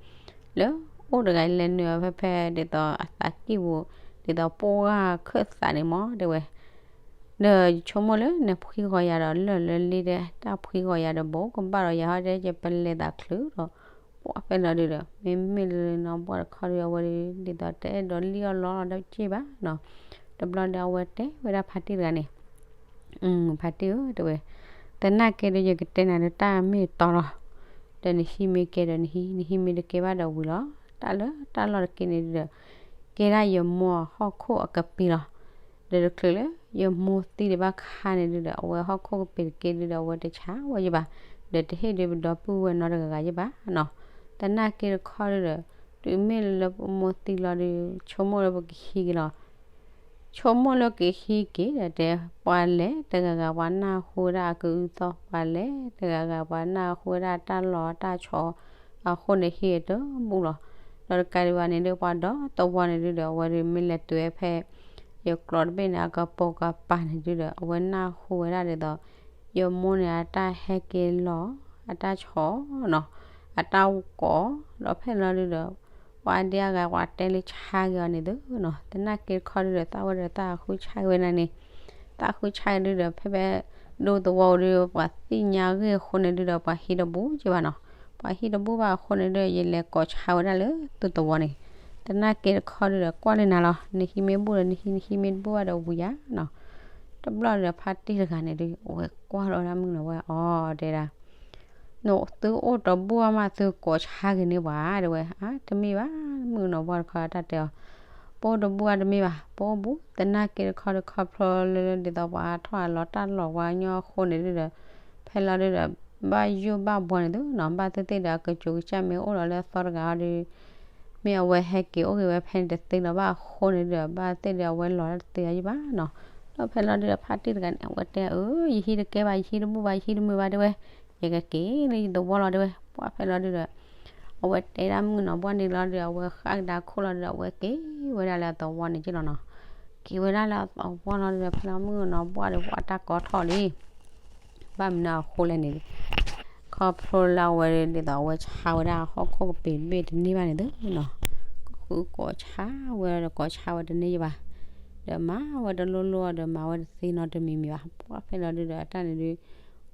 လၢအိၣ်တဂၤ ယလဲၤနုာ်အီၤဖဲဖဲ ဒ်သိးအသးကံၢ်ပူၤ ဒ်သိးပှၢ်ခၢၣ်သးန့ၣ်မးတဲဝဲ, ဒီးယဆိကမိၣ်လၢနဖှံဂီၤယၤဒီး လၢာ်လၢလ့ဒီး တၢ်ဖှံဂီၤယၤဒီး ဘိးကဘၣ်ဒီးယၤဟီတဲ ယပလဲၤသးချုးဒီး, ပှၢ်ဖဲလီၤဒုဒီး မ့မ့ၢ်လၢနီၢ်ဘှီၣ်တခီဒီး အဝဲဒုး ဒ်သိးတအဲၣ်ဒိးလံၣ်အီၣ်လီအီၣ်လီၤဒီးက့ၢ်ဘၣ်နီၤ. တဘျီဒီး အဝဲတဲဝဲဒၣ်ဖါတံၢ်တဂၤန့ၣ် ဖါတံၢ်ဧၢ တဲဝဲ, သနာ်က့ဒီး ယကတဲနၤဒီး တၢ်မ့ၢ်တီလီၤ, ဒီးနဟံးမ့ၢ်ကဲဒီးနဟံး, နဟံးမ့ၢ်တကဲဘၣ်ဒီးဝံၤလီၤ. တၢ်လၢတၢ်လီၢ်တက့ၢ်န့ၣ်ဒုဒီး ကဲဒၣ်ယမိၢ်ဟီၣ်ခိၣ်အကပ့ၤလီၤ. ဒီးတချုးလၢယမိၢ်သံဒံးဘၣ်ခါန့ၣ်ဒုဒီး အဝဲဟီၣ်ခိၣ်ကပ့ၤတက့ၢ်ဒုဒီး အဝဲတဆါဝဲယဘၣ်, ဒီးတဟ့ၣ်ဒုးပဒီပုၢ်ဝဲၢ်နီတဂၤဂၤယဘၣ်နီၤ. သနာ်က့တခီဒုဒီး တုၤမ့ၢ်လၢပမိၢ်သံလီၤဒီး ဆိကမိၣ်လၢပကဟံးက့ၤလီၤ. ဆိကမိၣ်လၢကဟံးက့ၤဒီးတဲ ပှၤလဲၤတဂၤဂၤ ပှၤနၢ်ဟူဝဲဒၣ်အကအုသီၣ်, ပှၤလဲၤတဂၤဂၤ ပှၤနၢ်ဟူဝဲဒၣ်တၢ်လီၢ်တၢ်ဆီ, အဃိန့ၣ်ဟံးတဘူၣ်လီၤ. ဒီးတကးဒံးဘၣ်န့ၣ်ဒုး ပှၤဒီသဝီန့ၣ်ဒုဒီး အဝဲဒုးမ့ၢ်လဲၤတုၤဝဲဖဲ ယကျိးတဘ့ၣ်န့ၣ် အကပိာ်ကပၤန့ၣ်ဒုဒီး အဝဲနၢ်ဟူဝဲဒၣ်ဒ်သိး ယမိၢ်န့ၣ်အတၢ်ဟဲက့ၤလီၢ် အတၢ်ဆီနီၤ, အတၢ်ကိး, ဒီးဖဲလီၤဒုဒီး ပှၤဒ်အဂၤပှၤတဲလၢဆါက့ၤအီၤန့ၣ်သုနီၤ. သနာ်က့တခီဒုဒီး သးဝဲဒီးသးဃုဆါက့ၤဝဲဒၣ်န့ၣ်, သးဃုဆါက့ၤဒုဒီး ဖဲဖဲဒိသဝီဒု ပှၤသ့ၣ်ညါဂ့ၢ်အဃိန့ၣ်ဒုဒီး ပှၤဟံးတဘူၣ်က့ၤဘၣ်နီၤ. ပှၤဟံးတဘူၣ်ဘၣ်အဃိန့ၣ်ဒု ယလဲၤကိးဆါဝဲဒၣ်လၢသုသဝီန့ၣ်. သနာ်က့တခီဒုဒီး ကွၢ်လၢနၤလီၤ, နဟံးမ့ၢ်ဘူၣ်ဒီးနဟံး, နဟံးမ့ၢ်တဘူၣ်ဘၣ်ဒီးဝံၤယၤနီၤ. တဘျီဒီးဖါတံၢ်တဂၤန့ၣ်ဒု အဝဲကွၢ်လီၤဝဲဒၣ်မုၣ်ကနီၤဝဲအီၤတဲဒၣ် သုအိၣ်တဘူၣ်အါမး သုကိးဆါက့ၤန့ၢ်ပှၤတဲဝဲ, အါ တမ့ၢ်ဘၣ်, မုၣ်ကနီၤဘှီတခီတၢ်တဲအီၤ, ပအိၣ်တဘူၣ်အါတမ့ၢ်ဘၣ်, ပအိၣ်ဘူး, သနာ်က့တခီဒု ခီဖျိလၢဒ်သိးပှၤထီၣ်အလီၤတၢ်လီၢ်ပှၤကညီအဃိန့ၣ်ဒုဒီး ဖဲလီၤဒုဒီး ဘၣ်ယိၣ်ဘၣ်ဘှီန့ၣ်သုနီၤ, ဘၣ်သ့ၣ်သ့ၣ်ဒီး အကစူၤကစၢ်မ့ၢ်အိၣ်ဒီးလၢအသီတဂၤဟီဒု မ့ၢ်အဝဲဟဲက့ၤအိၣ်က့ၤဝဲဖဲန့ၣ်တသ့လၢၤဘၣ်အဃိန့ၣ်ဒုဒီး ဘၣ်သ့ၣ်ဒီးအဝဲလီၤတၢ်တသ့လၢၤဘၣ်နီၤ. ဒီးဖဲလီၤဒုဒီး ဖါတံၢ်တဂၤန့ၣ် အဝဲတဲအၢ ယဟံးတကဲဘၣ်, ယဟံးတဘူၣ်ဘၣ်, ယဟံးတမုာ်ဘၣ်တဲဝဲ, ယကက့ၤလၢယသဝီလီၤတဲဝဲ. ပှၢ်ဖဲလီၤဒုဒီး အဝဲတဲဒၣ်မုၣ်ကနီၤဘှီန့ၣ်လီၤဒီး အဝဲဃၣ်ကဒါခိၣ်လီၤဒီး အဝဲက့ၤဝဲဒၣ်လၢအသဝီန့ၣ်က့လီၤနီၤ. က့ၤဝဲဒၣ်လၢအသဝီလီၤဒီး ဖဲလီၤမုၣ်ကနီၤဘှီဒီး ပှၢ်တၢ်ကီထီၣ်လံ ဘၣ်မနုၤအဃိလဲၣ်န့ၣ် ခီဖျိလၢအဝဲဒ်သိးအဝဲဆါဝဲဒၣ်ဟီၣ်ခိၣ်ကပ့ၤတဘ့ၣ်တန့ၢ်ဘၣ်န့ၣ်သုနီၤ, ဃုကိးဆါဝဲဒီးကိးဆါဝဲတန့ၢ်ယဘၣ်, ဒီးမၤဝဲတလိၣ်လိၣ်ဒီးမၤဝဲတသ့နီတမံၤမံၤဘၣ်. ပှၢ်ဖဲလီၤဒုဒီး အတၢ်န့ၣ်ဒု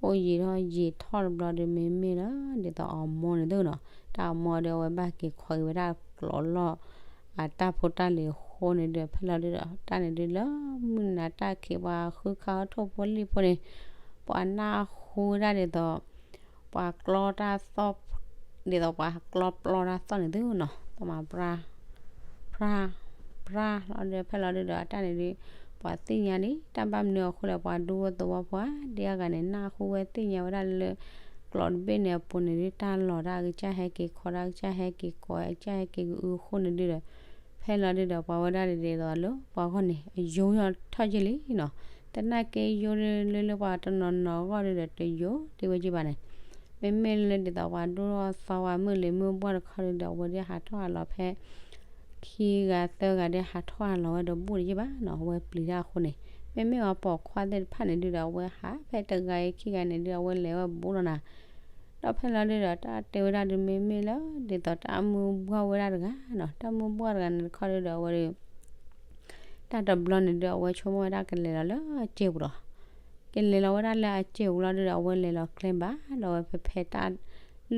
အိၣ်ယံာ်ထီၣ်ယံာ်ထီၣ်တဘျီဒု မ့မ့ၢ်လၢ ဒ်သိးအမိၢ်န့ၣ်သုနီၤ, တၢ်အမိၢ်ဒီးအဝဲဘၣ်က့ၤခိးက့ၤဝဲဒၣ်ကျိးလီၢ် အတၢ်ဖိတၢ်လံၤအဃိန့ၣ်ဒု ဖဲလီၤဒုဒီး တၢ်န့ၣ်ဒုလၢမုၢ်နၤတၢ်ခံး ပှၤဃုခါအီၣ်ထိၣ်ဖိလံၣ်ဖိန့ၣ် ပှၤနၢ်ဟူဝဲဒၣ်ဒ်သိး ပှၤကျီတၢ်သီၣ် ဒ်သိးပှၤကျီပျီတၢ်သီၣ်န့ၣ်သုနီၤ, သီၣ်မၤပြၢ ပြၢ ပြၢလီၤဒီး ဖဲလီၤဒုဒီး အတၢ်န့ၣ်ဒု ပှၤသ့ၣ်ညါန့ၣ် တၢ်ဘၣ်မနုၤအဃိလဲၣ် ပှၤဒူဖိသဝီဖိဧါ ဒ်အဂၤန့ၣ် နၢ်ဟူဝဲသ့ၣ်ညါဝဲဒၣ်လၢ ကျိးတဘ့ၣ်န့ၣ်အပူၤန့ၣ်ဒု တၢ်လီၤတၢ်အကစၢ်ဟဲက့ၤခီ တၢ်အကစၢ်ဟဲက့ၤကိး အကစၢ်ဟဲက့ၤကအုအဃိန့ၣ်ဒုဒီး ဖဲလီၤဒုဒီး ပှၤဝဲဒၣ်ဒ်သိးလၢ ပှၤဂီၢ်န့ၣ် အယိာ်ထီၣ်က့ၤလံနီၤ. သနာ်က့ယိဒုးလၢလၢပှၤတနီၤနီၤအဂီၢ်ဒုးဒီးတယိတ့ဝဲက့ဘၣ်န့ၣ်, မ့မ့ၢ်လၢဒ်သိးပှၤဒိၣ်ထီၣ်သီဝဲမုၢ်လံၤမုၢ်ဘှီၣ်တခီဒုးဒီး အဝဲဒုးဟးထီၣ်ဟးလီၤဖဲ ခံဂၤသၢဂၤဒုးဟးထီၣ်ဟးလီၤဝဲဒီးဘူးတယ့ၢ်ဘၣ်နီၤ, အဝဲပျံၤတၢ်အဃိန့ၣ်, မ့မ့ၢ်အပိာ်ခွါသ့ၣ်တဖၣ်န့ၣ်ဒုးဒီး အဝဲဟးဖဲတဂၤအံၤခံဂၤန့ၣ်ဒုး အဝဲလဲၤဝဲဘူးလီၤနၤ, ဒီးဖဲလီၤဒုးဒီး တၢ်တဲဝဲဒၣ်ဒုးမ့မ့ၢ်လၢ ဒ်သိးတၢ်မုၢ်ဘှီၣ်ဝဲဒၣ်တဂၤနီၤ, တၢ်မုၢ်ဘှီၣ်တဂၤန့ၣ်တခီဒုးဒီး အဝဲဒုး တၢ်တဘျီန့ၣ်ဒုး အဝဲဆိကမိၣ်ဝဲဒၣ်ကလဲၤလီၤလၢအစဲပူၤလီၤ. ကလဲၤလီၤဝဲဒၣ်လၢအစဲပူၤလီၤဒုးဒီး အဝဲလဲၤလီၤကျဲဘၣ်ဒီးဝဲဖဲဖဲတၢ်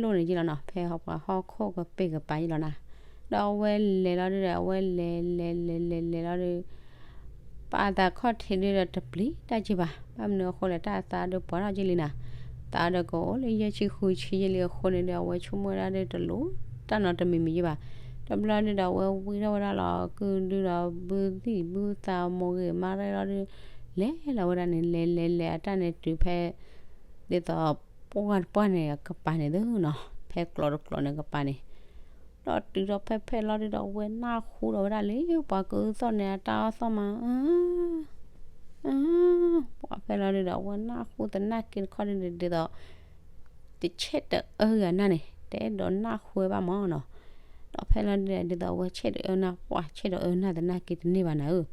လိၣ်န့ၣ်ယ့ၢ်လီၤနီၤ, ဖဲပှၤဟီၣ်ခိၣ်ကပ့ၤကပၤယ့ၢ်လီၤနၤ, ဒီးအဝဲလဲၤလီၤဒုးဒီး အဝဲလဲၤလဲၤလဲၤလဲၤလဲၤလီၤဒုး ပာ်သးခီၣ်ထံးဒုးဒီးတပျံၤတၢ်က့ဘၣ်, ဘၣ်မနုၤအဃိလဲၣ် တၢ်သးဒုးပှၤထီၣ်က့လံနၤ, သးဒုးကအိၣ်လၢယဲၢ်ဆံဃုဆံယ့ၢ်လံအဃိန့ၣ်ဒုး အဝဲဆိကမိၣ်ဝဲဒၣ်ဒုးတလိၣ်တၢ်နီတမံၤမံၤယ့ၢ်ဘၣ်. တဘျီဒုးဒီး အဝဲဝံထီၣ်ဝဲဒၣ်လီၤကုဒုးဒီး ဘုသံၣ်ဘုသးမိၢ်ဂ့ၤမါရဲလီၤဒုး လဲၤလီၤဝဲဒၣ်န့ၣ် လဲၤလဲၤလဲၤအတၢ်န့ၣ်တုၤဖဲ ဒ်သိး ပှၢ်တပှၢ်န့ၣ်ကပၤန့ၣ်သုနီၤ, ဖဲကျိးတကျိးန့ၣ်ကပၤန့ၣ် ဒီးတုၤထီၣ်ဖဲဖဲလီၤဒုးဒီး အဝဲနၢ်ဟူဒီးဝဲဒၣ်လၢ ပှၤကအုသီၣ်န့ၣ် အတၢ်အီၣ်သီၣ်မး ပှၤဖဲလီၤဒုးဒီး အဝဲနၢ်ဟူသနာ်က့တခီဒုးဒီး ဒ်သိး တဆဲးတအၢဂၤနၢ်န့ၣ် တအဲၣ်ဒိးနၢ်ဟူဝဲဘၣ်မးနီၤ. ဒီးဖဲလီၤဒုးဒီး ဒ်သိးအဝဲဆဲးတအၢနၢ် ပှၤဆဲးတအၢနၢ်သနာ်က့တန့ၢ်ဘၣ်နၤဧၢ,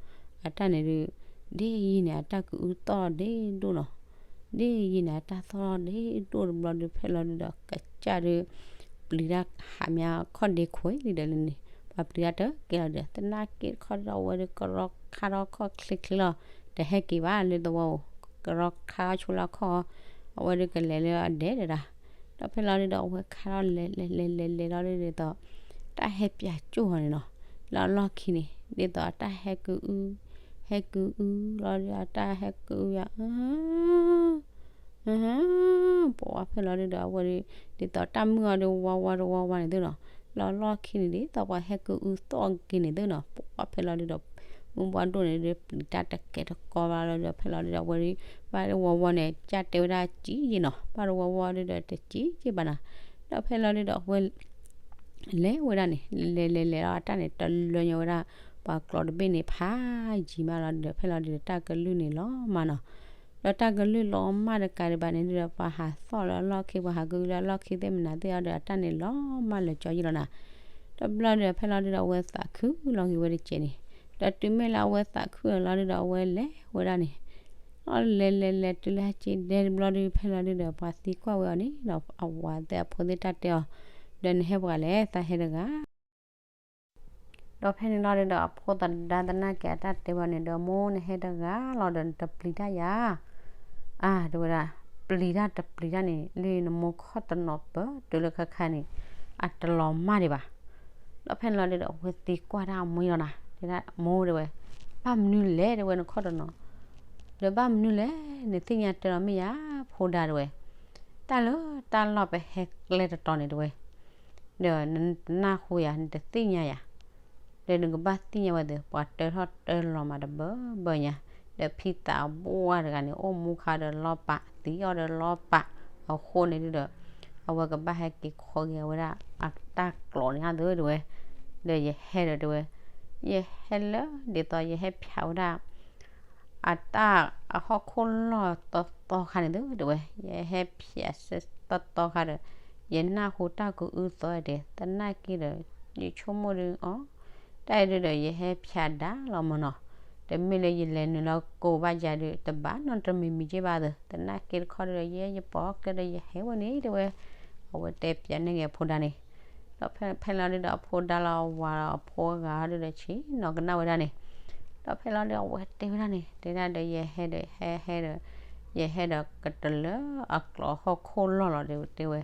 အတၢ်န့ၣ်ဒုး ဒ်ယံၤန့ၣ် အတၢ်ကအုသီၣ်ဒ်ဒိၣ်နီၤ ဒ်ယံၤန့ၣ် အတၢ်သီၣ်ဒ်ဒိၣ်တဘျီဒုး ဖဲလီၤဒုးဒီး ကစၢ်ဒုး ပျံၤတၢ်ဟးမးခီၣ်ဒ့ခိၣ်လံဒီးလၢန့ၣ် ပှၤပျံၤတၢ်တကဲလီၤဒီး သနာ်က့တခီဒုးဒီး အဝဲဒုးကရီခါထီၣ်ခီၣ်ချ့ချ့လီၤ, တဟဲက့ၤဘၣ်လၢသဝီဧိၤ, ကရီခါထီၣ်ဆိလၢခီၣ်, အဝဲဒုးကလဲၤလၢအဒဲးတဒၣ်, ဒီးဖဲလီၤဒုးဒီး အဝဲခါထီၣ်လဲၤလဲၤလဲၤလဲၤလဲၤလီၤဒုးဒ်သိး တၢ်ဟဲပၠးကၠိၣ်အီၤန့ၣ်နီၤ, လၢအလီၢ်ခံန့ၣ် ဒ်သိးအတၢ်ဟဲကအု ဟဲကအုလီၤဒုး အတၢ်ဟဲကအုယၤ အ ပဝါဖဲလီၤဒုးဒီး အဝဲဒုး ဒ်သိးတၢ်မုၢ်အီၤဒုး ဝါဝါတဝါဝါန့ၣ်သုနီၤ, လၢအလီၢ်ခံန့ၣ် ဒ်သိးပှၤဟဲကအုသီၣ်က့ၤန့ၣ်သုနီၤ, ပဝါဖဲလီၤဒုးဒီး မုၢ်ဘှီၣ်ဒိၣ်န့ၣ်ဒုး ပျံၤတၢ်တကဲတကီဘၣ်လီၤဒုးဒီး ဖဲလီၤဒုးဒီး အဝဲဒုး ဘၣ်ဝါဝါန့ၣ် ကၢ်တဲဝဲဒၣ်ကံယ့ၢ်နီၤ, ဘၣ်တဝါဝါဒုးဒီး တကံက့ၢ်ဘၣ်နီၤ, ဒီးဖဲလီၤဒုးဒီး အဝဲ လဲၤဝဲဒၣ်န့ၣ် လဲၤလဲၤလဲၤလီၤ အတၢ်န့ၣ် တလၢညီဝဲဒၣ် ပှၤကျိးတဘ့ၣ်န့ၣ် ဖးယံၤမးလီၤဒုးဒီး ဖဲလီၤဒုးဒီး တၢ်ကလုၢ်န့ၣ်လီၤမၢ်နီၤ, ဒီးတၢ်ကလုၢ်လီၤမၢ်တကးဒံးဘၣ်န့ၣ်ဒုးဒီး ပှၤဟးသီၣ်လၢအလီၢ်ခံ ပှၤဟးကလုၢ်လၢအလီၢ်ခံသ့ၣ်မနုၤသ့ၣ်အီၤဒီး အတၢ်န့ၣ်လီၤမၢ်လၢာ်ကၠီယ့ၢ်လီၤနၤ, တဘျီဒုးဒီး ဖဲလီၤဒုးဒီး အဝဲသးခုလီၤက့ၤဝဲတစဲးန့ၣ်, ဒီးတုၤမ့ၢ်လၢအဝဲသးခုလီၤဒုးဒီး အဝဲလဲၤဝဲဒၣ်န့ၣ် အလဲၤလဲၤလဲၤတုၤလၢဟဲက့ၤဒဲတဘျီဒုး ဖဲလီၤဒုးဒီး ပှၤသံကွၢ်ဝဲအီၤန့ၣ်ဒီး အဝၤသ့ၣ်အဖိသ့ၣ်တၢ်တဲအီၤ, ဒီးနဟဲပှၤလဲၣ် သးဟဲတဂၤ ဒီးဖဲန့ၣ်လီၤဒုးဒီး အဖိသဒါသနာ်က့အတၢ်တဲဝဲန့ၣ်ဒီး မိၢ်နဟဲတဂၤလီၤဒီး နတပျံၤတၢ်ယၤ, အါ တဲဝဲဒၣ်, ပျံၤတၢ်တပျံၤတၢ်န့ၣ် လၢနမိၢ်ခီၣ်တနီၤပၢၢ်တုၤလၢခါခါန့ၣ် အတလီၤမၢ်ဒံးဘၣ်, ဒီးဖဲန့ၣ်လီၤဒုးဒီး အဝဲသံကွၢ်တၢ်အမိၢ်လီၤနၤ, တဲဒၣ်မိၢ်တဲဝဲ, ဘၣ်မနုၤလဲၣ်တဲဝဲ နခီၣ်တနီၤ, ဒီးဘၣ်မနုၤလဲၣ် နသ့ၣ်ညါတဲလီၤမ့ၢ်ယၤ ဖိဒါတဲဝဲ တၢ်လၢတၢ်လီၢ်ပဟဲကျဲတတီၤန့ၣ်တဲဝဲ, ဒီးနတနၢ်ဟူယၤ နတသ့ၣ်ညါယၤ, ဒီးနကဘၣ်သ့ၣ်ညါဝဲသ့ၣ် ပှၤတၢထီၣ်တၢလီၤမးတဘၢဘၢညါ, ဒီးဖံသးဘိၣ်ဝါတဂၤန့ၣ် အိၣ်မူခါဒီးလီၢ်ပာ် သံအီၤဒီးလီၢ်ပာ်, အဃိန့ၣ်ဒုးဒီး အဝဲကဘၣ်ဟဲက့ၤခိးက့ၤဝဲဒၣ် အတၢ်ကျိးန့ၣ်သုတဲဝဲ, ဒီးယဟဲဒီးတဲဝဲ, ယဟဲလၢဒ်သိးယဟဲဖျါဝဲဒၣ် အတၢ်အဟီၣ်ခိၣ်လီၢ်သီသီခါန့ၣ်သုတဲဝဲ, ယဟဲဖျါသီသီခါဒီး ယနၢ်ဟူတၢ်ကအုသီတဲ သနာ်က့ဒီး ယဆိကမိၣ်ဒုးအီၤ, တၢ်အံၤဒုးဒီး ယဟဲဖျါဒါလီၤမၢ်နီၤ, တမ့ၢ်လၢယလဲၤနုာ်လီၤကိးဘၣ်ယၤဒုး တဘၣ်နီတမံၤမံၤက့ဘၣ်သၢ, သနာ်က့တခီဒုးဒီး ယဲယပိာ်ကျဲဒီးယဟဲဝဲန့ၣ်တဲဝဲ, အဝဲတဲပျးန့ၢ်က့ၤအဖိဒါန့ၣ်, ဒီးဖဲလီၤဒုးဒီး အဖိဒါလီၤဝၤလီၤအဖိဂၤဒုးဒီး ဆ့ၣ်နီၤကနၣ်ဝဲဒၣ်န့ၣ်, ဒီးဖဲလီၤဒုး အဝဲတဲဝဲဒၣ်န့ၣ် တဲဒၣ်ဒီး ယဟဲဒီး ဟဲဟဲဒီး ယဟဲဒီးကတၢၢ်လၢအကျိးဟီၣ်ခိၣ်လီၢ်လီၤဒီး တဲဝဲ,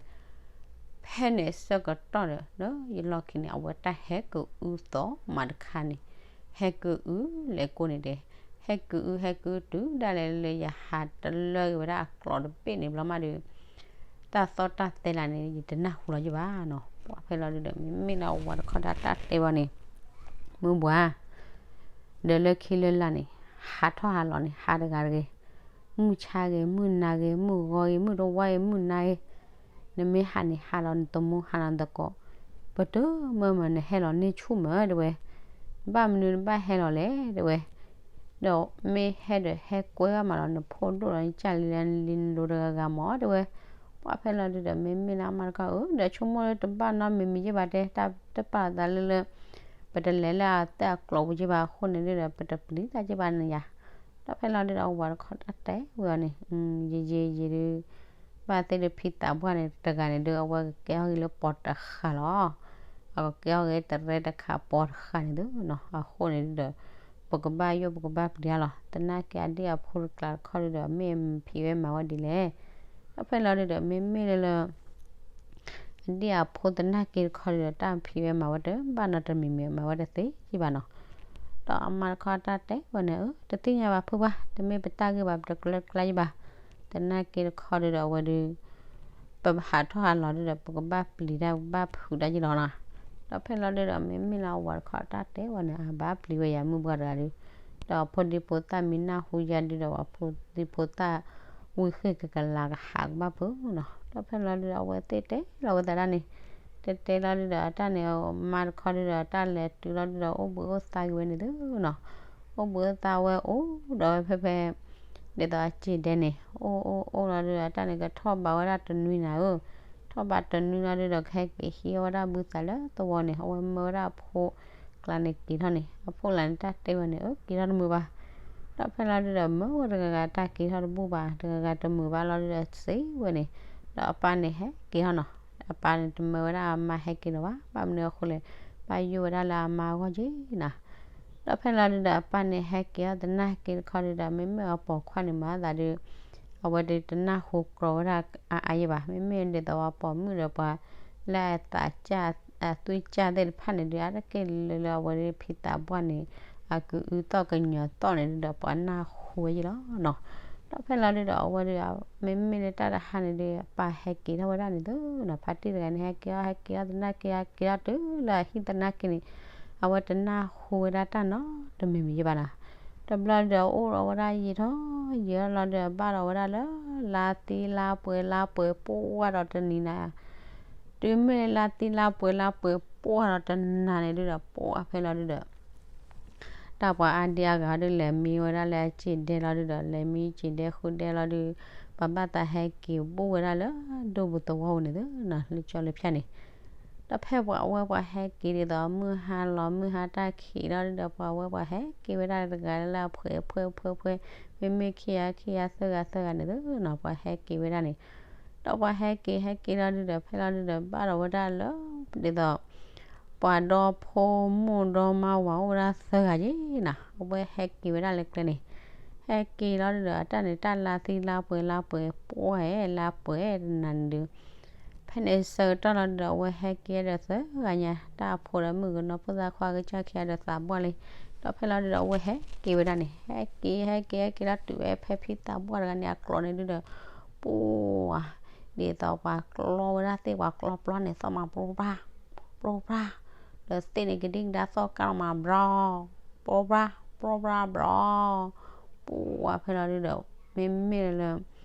ဖဲန့ၣ်ဆၢကတီၢ်ဒီး လၢယလီၢ်ခံန့ၣ် အဝဲတၢ်ဟဲကအုသီမးတခါန့ၣ်, ဟဲကအုလဲၤကိးန့ၣ်တဲ, ဟဲကအုဟဲကအုတုၤဒၣ်လဲာ်လၢယဟးတလၢက့ၤဝဲဒၣ်အကျိးတဘ့ၣ်န့ၣ်ဘျီမးဒီး တၢ်သီၣ်တၢ်သဲလၢန့ၣ် ယတနၢ်ဟူလီၤယဘၣ်နီၤ, ပှၤဖဲလီၤဒုးဒီး မ့မ့ၢ်လၢအဝၤတခီဒီးတၢ်တဲဝဲန့ၣ်, မုၢ်ဘှါ ဒီးလၢခံလၢလာ်န့ၣ် ဟးထီၣ်ဟးလီၤန့ၣ် ဟးတဂၤတဂ့ၤ, မုၢ်ဆါဂ့ၤ မုၢ်နၤဂ့ၤ မုၢ်ဂီၤဂ့ၤ မုၢ်တဝါဂ့ၤ မုၢ်နၤဂ့ၤ, နမ့ၢ်ဟးန့ၣ် ဟးလီၤနသမူ ဟးလီၤနသကိး, ပတုာ်မၢမၢနဟဲလီၤန့ၢ်ဆူၣ်မၢတဲဝဲ, ဘၣ်မနုၤနဘၣ်ဟဲလီၤလဲၣ်တဲဝဲ, ဒီးမ့ၢ်ဟဲဒီးဟဲကွဲဝဲမးလီၤ, နဖိဒိၣ်လီၤ နကၢ်လံလၢလံနလိၤတဂၤဂၤမး တဲဝဲ. ပှၢ်ဖဲလီၤဒုဒီး မ့မ့ၢ်လၢအမါတခီ အၢ ဒီးဆိကမိၣ်လၢတဘၣ်နီတမံၤမံၤယ့ၢ်ဘၣ်တဲ တၢ်တပာ်သးလၢလၢ ပတလဲၤလၢအသးအကျိၤပူၤယ့ၢ်ဘၣ်အဃိန့ၣ်ဒုဒီး ပတပျံၤတၢ်ယ့ၢ်ဘၣ်န့ၣ်ယါ. ဒီးဖဲလီၤဒုဒီး အဝၤတခီတၢ်တဲဝဲအီၤန့ၣ် ယယယံၤဒု ဘၣ်သ့ၣ်ဒုးဖံသးပှၢ်န့ၣ် တဂၤန့ၣ်ဒု အဝဲကကဲထီၣ်က့ၤလၢပီၤတဃာ်လီၤ. အကကဲထီၣ်က့ၤတရဲတခးပီၤတဃာ်န့ၣ်သုနီၤ. အဃိန့ၣ်ဒုဒီး ပကဘၣ်ယိၣ်ပကဘၣ်ပျံၤတၢ်လီၤ. သနာ်က့အဒံၣ်အဖိတကျါတခီဒုဒီး မ့ၢ်ဖံးဝဲမၤဝဲဒ်လဲၣ်. ဒီးဖဲလီၤဒုဒီး မ့မ့ၢ်လၢလၢ အဒံၣ်အဖိသနာ်က့တခီဒုဒီး တၢ်ဖံးဝဲမၤဝဲတဘၣ်နီတမံၤမံၤ မၤဝဲတသ့ယ့ၢ်ဘၣ်နီၤ. ဒီးအမါတခီတၢ်တဲဝဲန့ၣ် အၢ တသ့ၣ်ညါဘၣ်ဖုပှၢ် တမ့ၢ်ပတၢ်ဂ့ၢ်ဘၣ် ပတကျၢၤကျါယ့ၢ်ဘၣ်. သနာ်က့တခီဒုဒီး အဝဲဒု ပဟးထီၣ်ဟးလီၤဒုဒီး ပကဘၣ်ပျံၤတၢ် ပကဘၣ်ဖုးတၢ်ယ့ၢ်လီၤနီၤ. ဒီးဖဲလီၤဒုဒီး မ့မ့ၢ်လၢအဝၤတခီတၢ်တဲဝဲန့ၣ် အဘၣ်ပျံၤဝဲယၤမုၢ်ပှၢ်တဂၤဒု ဒီးအဖိဒံဖိသၣ်မ့ၢ်နၢ်ဟူယါဒုဒီး အဖိဒံဖိသၣ်ဝံဃ့ၢ်ကကလၤကဟးကဘၣ်ဖုးနီၤ. ဒီးဖဲလီၤဒုဒီး အဝဲသ့ၣ်တဲလီၤဝဲသးဒၣ်န့ၣ် တဲတဲလီၤဒုဒီး အတၢ်န့ၣ် မါတခီဒုဒီး တၢ်လဲၤတုၤလီၤဒုဒီး အိၣ်ဘှံးအိၣ်သါက့ၤဝဲန့ၣ်သုနီၤ. အိၣ်ဘှံးအိၣ်သါဝဲအိၣ်ဒီးဝဲဖဲဖဲ ဒ်သိးအစ့ၣ်ဒဲန့ၣ် အိၣ်အိၣ်အိၣ်လီၤဒုဒီး တၢ်န့ၣ်ကထီၣ်ဘးဝဲဒၣ်တနွံနၤဧၢ. ထီၣ်ဘးတနွံလီၤဒုဒီး ကဟဲက့ၤဟံးဝဲဒၣ်ဘုသးလၢသဝီန့ၣ် အဝဲမၢဝဲဒၣ်အဖိကျါန့ၣ်က့ၤထီၣ်န့ၣ် အဖိကျါန့ၣ် တၢ်တဲဝဲန့ၣ် အၢ က့ၤထီၣ်တမုာ်ဘၣ်. ဒီးဖဲလီၤဒုဒီး မၢဝဲတဂၤဂၤတၢ်က့ၤထီၣ်တဘူၣ်ဘၣ် တဂၤဂၤတမုာ်ဘၣ်လီၤဒုဒီး စံးဝဲန့ၣ် ဒီးအပၢ်န့ၣ်ဟဲက့ၤထီၣ်နီၤ. အပၢ်န့ၣ်တမၢဝဲဒၣ်အမါဟဲက့ၤလၢၤဘၣ် ဘၣ်မနုၤအဃိလဲၣ် ဘၣ်ယိၣ်ဝဲဒၣ်လၢအမါအဂီၢ်က့ၤနီၤ. ဒီးဖဲလီၤဒုဒီး အပၢ်န့ၣ်ဟဲက့ၤထီၣ်သနာ်က့တခီဒုဒီး မ့မ့ၢ်အပိာ်ခွါန့ၣ်မၤသးဒု အဝဲဒုတနၢ်ဟူကြီဝဲဒၣ်အါအါယ့ၢ်ဘၣ်. မ့မ့ၢ်ဒ်သိးပှၤပိာ်မုၣ်ဒီးပှၤလၢအသးစၢ်အသွံၣ်စၢ်သ့ၣ်တဖၣ်န့ၣ်ဒု အါတက့ၢ်လၢလၢအဝဲဒုဖံသးပှၢ်န့ၣ် အကအုသီၣ်ကညီၤသီၣ်န့ၣ်ဒုဒီး ပှၤနၢ်ဟူဝဲယ့ၢ်လီၤနီၤ. ဒီးဖဲလီၤဒုဒီး အဝဲဒု မ့မ့ၢ်လၢတၢ်တဟါန့ၣ်ဒု အပၢ်ဟဲက့ၤထီၣ်ဝဲဒၣ်န့ၣ်သုနီၤ. ဖါတံၢ်တဂၤန့ၣ် ဟဲက့ၤအီၣ်ဟဲက့ၤအီၣ်သနာ်က့ ဟဲက့ၤထီၣ်တုၤလၢအဟံၣ်သနာ်က့န့ၣ် အဝဲတနၢ်ဟူဝဲဒၣ်တၢ်နီတမံၤမံၤယ့ၢ်ဘၣ်နီၤ. တဘျီဒုဒီး အိၣ်ဒီးဝဲဒၣ်ယံာ်ထီၣ်ယံာ်ထီၣ်လီၤဒုဒီး ဘၣ်ဒီးဝဲဒၣ်လၢ လါသံလါပှဲၤလါပှဲၤ ပှၢ်ဒီးတနံၤနၤ တုၤမ့ၢ်လၢလါသံလါပှဲၤလါပှဲၤ ပှၢ်ဒီးတနၤန့ၣ်ဒုဒီး ပှၢ်ဖဲလီၤဒုဒီး တၢ်ပှၤအါဒံအါဂၤ ဟီဒုလဲၤမံဝဲဒၣ်လၢအစ့ၣ်ဒဲလီၤဒုဒီး လဲၤမံစ့ၣ်ဒဲဃုဒဲလီၤဒု ပှၤဘၣ်သးဟဲက့ၤဘူးဝဲဒၣ်လၢဒိၣ်ပူၤသဝီပူၤန့ၣ်သုနီၤ လၢကၠီလၢဖၠၣ်န့ၣ်. ဒီးဖဲပှၤဝဲပှၤဟဲက့ၤဒ်သိး မုၢ်ဟါလီၤမုၢ်ဟါတၢ်ခံးလီၤဒုဒီး ပှၤဝဲပှၤဟဲက့ၤဝဲဒၣ်တဂၤလၢအဖှဲးဖှဲးဖှဲးဖှဲး မ့မ့ၢ်ခံဂၤခံဂၤသၢဂၤသၢဂၤန့ၣ်သုနီၤ ပှၤဟဲက့ၤဝဲဒၣ်န့ၣ်. ဒီးပှၤဟဲက့ၤဟဲက့ၤလီၤဒုဒီး ဖဲလီၤဒုဒီး ဘၣ်ဒီးဝဲဒၣ်လၢ ဒ်သိး ပှၤဒီဖိမိၢ်ဒီမါဝၤအိၣ်ဝဲဒၣ်သၢဂၤယ့ၢ်နီၤ အဝဲဟဲက့ၤဝဲဒၣ်လၢကျဲန့ၣ် ဟဲက့ၤလီၤဒုဒီး အတၢ်န့ၣ် တၢ်လါသံလါပှဲၤလါပှဲၤ ပှၢ်လါပှဲၤတနၤန့ၣ်ဒု ဖဲန့ၣ်ဆၢကတီၢ်လီၤဒုဒီး အဝဲဟဲက့ၤဒီးသၢဂၤညါ တၢ်ဖိဒီးမုၣ်ကနီၤဖိသၣ်ခွါကစၢ်ခံဂၤဒီးသးဘှၢ်လံ. ဒီးဖဲလီၤဒုဒီး အဝဲဟဲက့ၤဝဲဒၣ်န့ၣ် ဟဲက့ၤဟဲက့ၤဟဲက့ၤလီၤတုၤဝဲဖဲဖံသးဘှၢ်တဂၤန့ၣ် အကျိးန့ၣ်ဒုဒီး ပှၢ် ဒ်သိးပှၤကျီဝဲဒၣ်သ့ၣ်ပှၤကျီပျီန့ၣ် သီၣ်မး ပျီပျါ ပျီပျါ ဒီးသ့ၣ်န့ၣ်ကဒံကဒါသီၣ်ကါလီၤမး ဘျီ ပျီပျါ ပျီပျါဘျီ ပှၢ်ဖဲလီၤဒုဒီး မ့မ့ၢ်လၢ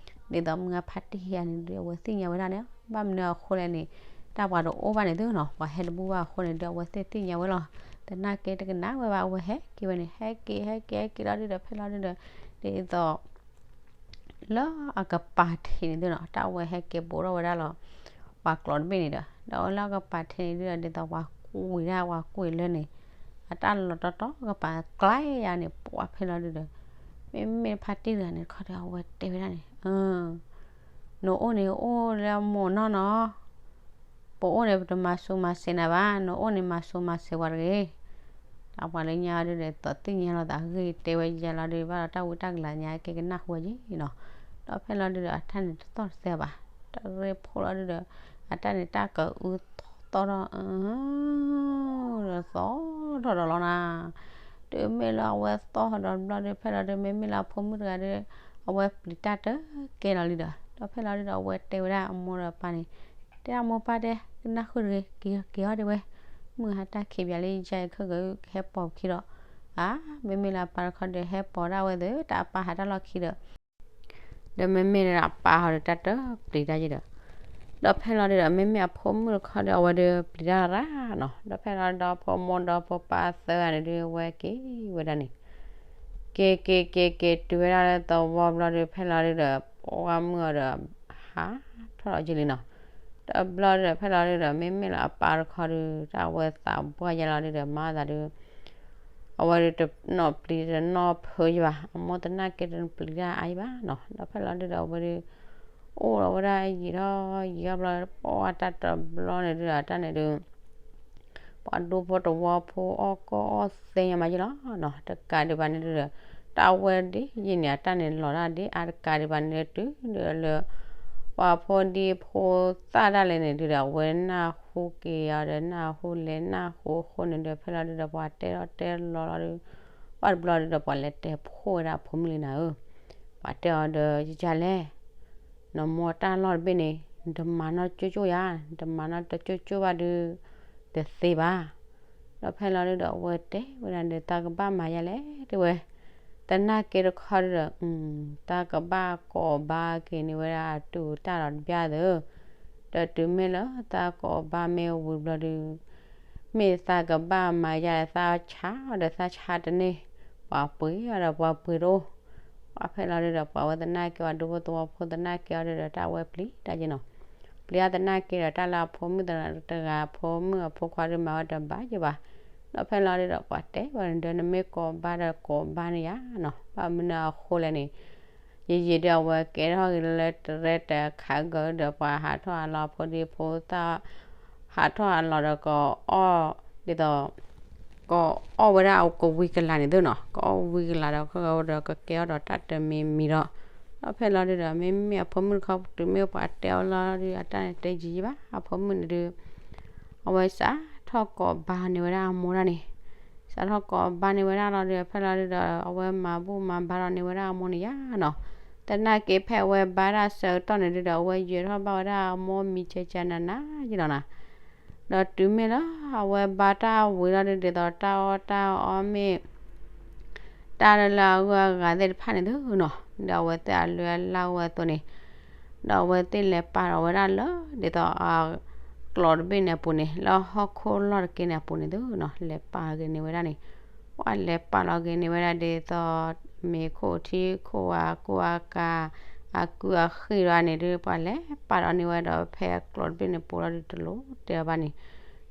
ဒ်သိးမုၢ်ဂၤဖါတံၢ်ဟံးန့ၣ်ဒု အဝဲသ့ၣ်ညါဝဲဒၣ်န့ၣ် ဘၣ်မနုၤအဃိလဲၣ်န့ၣ် တၢ်ပှၤတအိၣ်ဘၣ်န့ၣ်သုနီၤ ပှၤဟဲတဘူၣ်ဘၣ်အဃိန့ၣ်ဒု အဝဲသ့ၣ်သ့ၣ်ညါဝဲလီၤ. သနာ်က့တကနၣ်ဝဲဘၣ် အဝဲဟဲက့ၤဝဲန့ၣ် ဟဲက့ၤဟဲက့ၤဟဲက့ၤလီၤဒုဒီး ဖဲလီၤဒုဒီး ဒ်သိး လၢအကပၤထံးန့ၣ်သုနီၤ တၢ်ဝဲဟဲက့ၤဘူးထီၣ်ဝဲဒၣ်လီၤ ပှၤကျိးတဘ့ၣ်န့ၣ်ဒီး ဒီးလၢအကပၤထံးန့ၣ်ဒုဒီး ဒ်သိးပှၤကွံာ်ဒၣ်ပှၤကွံာ်လၢန့ၣ် အတၢ်လီၤတီတီကပၤကျါယါန့ၣ် ပှၢ်ဖဲလီၤဒုဒီး မ့မ့ၢ်ဖါတံၢ်တဂၤန့ၣ်တခီဒီး အဝဲတဲဝဲဒၣ်န့ၣ် နအိၣ်န့ၣ်အိၣ်လၢမိၢ်နီၢ်နီၤ ပအိၣ်န့ၣ် ပတမၤစူၤမၤစဲးနၤဘၣ်, နအိၣ်န့ၣ်မၤစူၤမၤစဲးပှၤတဂ့ၤ. ဒီးပှၤလၢညါဒုဒီး သိးသ့ၣ်ညါလီၤသးဂ့ၢ်တဲဝဲယဲလီၤဒုး ဘၣ်ဒီးတၢ်ဝံတၢ်ကလၤညါက့ၤကနၣ်ဟူဝဲယံၤနီၤ. ဒီးဖဲလီၤဒုဒီး အတၢ်န့ၣ်တသီၣ်တသဲဘၣ်, တရ့ဖိလီၤဒုဒီး အတၢ်န့ၣ်တၢ်ကအုသီၣ်ထီၣ်ဒီး ဒီးသီၣ်ထီၣ်ဒီးလီၤနၤ. တုၤမ့ၢ်လၢအဝဲသီၣ်ထီၣ်ဒီးဘျီဒုး ဖဲလီၤဒုး မ့မ့ၢ်လၢအဖိမုၣ်တဂၤဒီး အဝဲပျံၤတၢ်တကဲလီၤလံဒီး ဒီးဖဲလီၤဒုဒီး အဝဲတဲဝဲဒၣ်အမိၢ်ဒီးအပၢ်န့ၣ်, တဲအမိၢ်ပၢ်တဲ ကနၣ်ဃုာ်တဂ့ၤ, က့ၤက့ၤအီၤဒ်ဝဲ, မုၢ်ဟါတၢ်ခံးပၠးလံ ယဲခဲကဟဲပိာ်ပခံဒီး, အါ, မ့မ့ၢ်လၢအပၢ်တခီဒီး ဟဲပိာ်ဒၣ်ဝဲသ့ၣ် တၢ်အပၢ်ဟးတၢ်လီၢ်ခံဒီး ဒီးမ့မ့ၢ်လၢအပၢ်ဟီဒီး တၢ်တပျံၤတၢ်ယံၤဒီး, ဒီးဖဲလီၤဒုဒီး မ့မ့ၢ်အဖိမုၣ်တခီဒီး အဝဲဒုးပျံၤတၢ်ရၣ်နီၤ. ဒီးဖဲလီၤဒီး ဖိမိၢ်ဒီးဖိပၢ်သၢဂၤန့ၣ်ဒုး ဝဲက့ၤဝဲဒၣ်န့ၣ်, က့ၤက့ၤက့ၤက့ၤတုၤဝဲဒၣ်လၢသဝီဘျီဒီး ဖဲလီၤဒုဒီး ပှၢ်မုၣ်အီၤဒီး ဟးထီၣ်လီၤယံာ်လံနီၤ. တဘျီဒီး ဖဲလီၤဒုဒီး မ့မ့ၢ်လၢအပၢ်တခီဒု တၢ်ဝဲသးပှၢ်ယဲလီၤဒုဒီး မၤသးဒု အဝဲဒုတနီၣ်ပျံၤတနီၣ်ဖုးယဘၣ်, အမိၢ်သနာ်က့တပျံၤတၢ်အါယဘၣ်နီၤ. ဒီးဖဲလီၤဒုဒီး အဝဲဒု အိၣ်ဒီးဝဲဒၣ်ယံာ်ထီၣ်ယံာ်ထီၣ်ဘျီ ပှၢ်တၢ်တဘျီန့ၣ်ဒုဒီး တၢ်န့ၣ်ဒု ပှၤဒူဖိတဝီဖိအီၣ်ကီၢ်အီၣ်သ့ညါမးယဲလီၤနီၤ. တကးဒံးဘၣ်န့ၣ်ဒုဒီး တၢ်ဝဲဒ်ယံာ်န့ၣ် အတၢ်န့ၣ်လီၤတၢ်ဒ်အါတကးဒံးဘၣ်န့ၣ်ဒု တုၤဒုလၢ ပှၤဖိဒံဖိသၣ်ဒၣ်လဲာ်န့ၣ်ဒုဒီး အဝဲနၢ်ဟူက့ၤအီၤဒီး နၢ်ဟူလဲၤနၢ်ဟူအဃိန့ၣ်ဒု ဖဲလီၤဒုဒီး ပှၤတဲထီၣ်တဲလီၤလီၤဒု ပှၢ်တဘျီဒုဒီး ပှၤလဲၤတဲဖှိၣ်ဝဲဒၣ်အဖိမုၣ်လံနၤဧၢ. ပှၤတဲအီၤဒီး ယကလဲၣ် နမိၢ်တၢ်လီၢ်တဘ့ၣ်န့ၣ် နတမၤနီၣ်ကၠိကၠိယၤ, နတမၤနီၣ်တကၠိကၠိဘၣ်ဒု တသ့ဘၣ်. ဒီးဖဲလီၤဒုဒီး အဝဲတဲဝဲဒၣ်ဒီး သးကဘၣ်မၤယၤလဲၣ် တဲဝဲ, သနာ်က့တခီဒုဒီး သးကဘၣ်ကိးဘါက့ၤန့ၢ်ဝဲဒၣ်အတူၢ်တၢ်လီၤတဘျၣ်သၢ ဒီးတုၤမ့ၢ်လၢသးကိးဘါမ့ၢ်ဝံၤဘျီဒု မ့ၢ်သးကဘၣ်မၤယၤဒီး သးဆါအီၤဒီးသးဆါတန့ၢ်, ပှၤပှ့ၤအီၤဒီးပှၤပှ့ၤတအိၣ်. ပှၢ်ဖဲလီၤဒုဒီး ပှၤဝဲသနာ်က့ ပှၤဒူဖိသဝီဖိသနာ်က့အီၤဒုဒီး တၢ်ဝဲပျံၤတၢ်ယဲနီၤ. ပျံၤအီၤသနာ်က့ဒီး တၢ်လၢအဖိမုၣ်တဂၤ အဖိမုၣ်အဖိခွါဒုမၤဝဲတဘၣ်ယဘၣ်. ဒီးဖဲလီၤဒုဒီး ပှၤတဲဝဲဒၣ်ဒီး နမ့ၢ်ကိးဘါဒီးကိးဘါန့ၢ်ယၤနီၤ. ဘၣ်မနုၤအဃိလဲၣ်န့ၣ် ယံာ်ယံာ်ဒီး အဝဲကဲထီၣ်က့ၤလၢတရဲတခးဂၢၢ်ဒီး ပှၤဟးထီၣ်ဟးလီၤအဖိဒံဖိသၣ် ဟးထီၣ်ဟးလီၤဒီးကအီၣ် ဒ်သိး ကအီၣ်ဝဲဒၣ်အကဝံၤကလၤန့ၣ်သ့ၣ်နီၤ, ကအီၣ်ဝံၤကလၤဒီး ခဲကဒီးကကဲအီၤဒီးတၢ်တမံၤမံၤဒီး, ဒီးဖဲလီၤဒုဒီး မ့မ့ၢ်အဖိမုၣ်တခီ တုၤမ့ၢ်ပှၤတဲအီၤလီၤဒု အတၢ်န့ၣ်တဲယံာ်ယံာ်ဘၣ် အဖိမုၣ်န့ၣ်ဒု အဝဲစးထီၣ်ကိးဘါန့ၢ်ဝဲဒၣ်အမိၢ်ဒၣ်န့ၣ်, စးထီၣ်ကိးဘါန့ၢ်ဝဲဒၣ်လီၤဒီး ဖဲလီၤဒုဒီး အဝဲမၤဘူၣ်မၤဘါလီၤန့ၢ်ဝဲဒၣ်အမိၢ်န့ၣ်ယါနီၤ. သနာ်က့ဖဲအဝဲဘါတၢ်ဆၢကတီၢ်န့ၣ်ဒုဒီး အဝဲယၢၤထီၣ်ဘၣ်ဝဲဒၣ်အမိၢ်မံၤကဲကဲနးနးယဲလီၤနီၤ. ဒီးတုၤမ့ၢ်လၢအဝဲဘါတၢ်ဝံၤလီၤဒု ဒ်သိးတၢ်အီၣ်တၢ်အီမ့ၢ် တၢ်လၢအဂုၤအဂၤသ့ၣ်တဖၣ်န့ၣ်သ့ၣ်နီၤ, ဒီးအဝဲသ့ၣ်အလုၢ်အလၢ်အိၣ်ဝဲအသိးန့ၣ်, ဒီးအဝဲသ့ၣ်လဲၤပာ်လီၤဝဲဒၣ်လၢ ဒ်သိးအကျိးတဘ့ၣ်န့ၣ်အပူၤန့ၣ် လၢဟီၣ်ခိၣ်လီၢ်တက့ၢ်န့ၣ်အပူၤန့ၣ်သ့ၣ်နီၤ, လဲၤပာ်က့ၤန့ၢ်ဝဲဒၣ်န့ၣ်, ပှၤလဲၤပာ်လီၤက့ၤန့ၢ်ဝဲဒၣ်ဒ်သိး မ့ၤခိၣ်ထံခိၣ်ဝါကိၢ်အကၤ အကူအဃံဒီးန့ၣ်ဒု ပှၤလဲၤပာ်လီၤန့ၢ်ဝဲဒီး ဖဲအကျိးတဘ့ၣ်န့ၣ်ပူၤလီၤဒု တလိၣ်တဲအီၤဘၣ်န့ၣ်,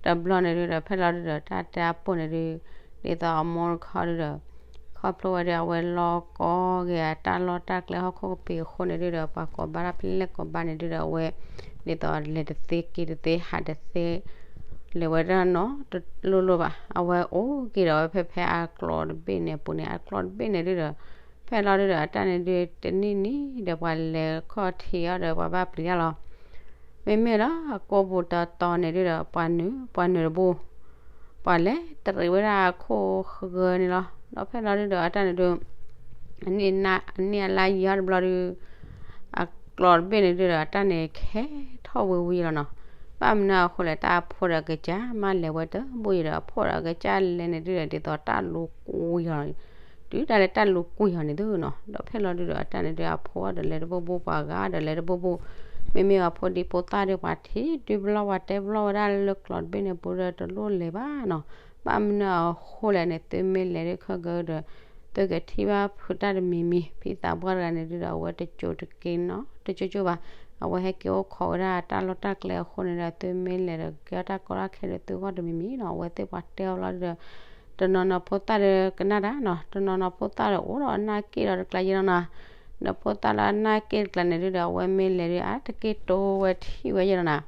တဘျီန့ၣ်ဒုဒီး ဖဲလီၤဒုဒီး တၢ်တဲအပိၢ်န့ၣ်ဒု ဒ်သိးအမိၢ်တခီဒုဒီး ခီဖျိဝဲဒၣ်အဝဲလီၤကီက့ၤအတၢ်လီၢ်တၢ်ကျဲဟီၣ်ခိၣ်ကပ့ၤအဃိန့ၣ်ဒုဒီး ပှၤကိးဘါတၢ်ဖဲလဲၣ်ကိးဘါန့ၣ်ဒုဒီး အဝဲ ဒ်သိးလဲၤတသ့က့ၤတသ့ဟးတသ့ လဲၤဝဲဒၣ်နီတလိၣ်လိၣ်ဘၣ်. အဝဲအိၣ်က့ၤဒီးဝဲဖဲဖဲအကျိးတဘ့ၣ်န့ၣ်အပူၤန့ၣ်, အကျိးတဘ့ၣ်န့ၣ်ဒုဒီး ဖဲလီၤဒုဒီး အတၢ်န့ၣ်ဒုတနံၣ်နံၣ်ဒီး ပှၤလဲၤခီၣ်ထံးအီၤဒီး ပှၤဘၣ်ပျံၤတၢ်လီၤ. မ့မ့ၢ်လၢအကိာ်ပူၤတီတီန့ၣ်ဒုဒီး ပှၤနုာ် ပှၤနုာ်တဘိ ပှၤလဲၤတရံးဝဲဒၣ်အခိၣ်ဃၢၤန့ၣ်လီၤ. ဒီးဖဲလီၤဒုဒီး အတၢ်န့ၣ်ဒု အနံၣ်အလါယံာ်အီၤတဘျီဒု အကျိးတဘ့ၣ်န့ၣ်ဒုဒီး အတၢ်န့ၣ်ခဲထီၣ်ဝံၤဝံၤလီၤနီၤ. ဘၣ်မနုၤအဃိလဲၣ် တၢ်အဖိဒီးအကစၢ်မးလဲၤဝဲတဘိယံၤဒီး အဖိဒီးအကစၢ်လဲၤန့ၣ်ဒုဒီး ဒ်သိးတၢ်လူၤကွံာ်အီၤ တုၤဒၣ်လဲာ်တၢ်လူၤကွံာ်အီၤန့ၣ်သ့ၣ်နီၤ. ဒီးဖဲလီၤဒုဒီး အတၢ်န့ၣ်ဒု အဖိဒီးလဲၤတဘိဘိ ပှၤဂၤဒီးလဲၤတဘိဘိ, မ့မ့ၢ်အဖိဒံဖိသၣ်ဒီး ပှၤထံၣ်ဒုဘျီ ပှၤတဲဘျီဝဲဒၣ်လၢကျိးတဘ့ၣ်န့ၣ်ပူၤဒီး တလိၣ်လဲၤဘၣ်နီၤ. ဘၣ်မနုၤအဃိလဲၣ်န့ၣ် သုမ့ၢ်လဲၤဒုခဲကဒီး သုကထံၣ်ဘၣ်ဖုတၢ်တမံၤမံၤ ဖံသးပှၢ်တဂၤန့ၣ်ဒုဒီး အဝဲတစိၤတက့ၤနီၤ တစိၤစိၤဘၣ်. အဝဲဟဲက့ၤအိၣ်ခိးဝဲဒၣ်တၢ်လီၢ်တၢ်ကျဲအဃိန့ၣ်ဒီး သုမ့ၢ်လဲၤဒီးကဲထီၣ်တၢ်ကီတၢ်ခဲဒီးသုဂီၢ်တမံၤမံၤနီၤ. အဝဲသ့ၣ်ပှၤတဲအီၤလီၤဒုဒီး တနီၤနီၤဖိသၣ်ဒီးကနၣ်တၢ်နီၤ, တနီၤနီၤဖိသၣ်ဒီးအိၣ်ဒီးအနၢ်က့ၣ်ဒီးတကျါယဲလီၤနီၤ. ဒီးဖိသၣ်လၢအနၢ်က့ၣ်တကျါန့ၣ်ဒုဒီး အဝဲမ့ၢ်လဲၤဒု အါတက့ၢ်တိဝဲထံၣ်ဝဲယဲလီၤနီၤ.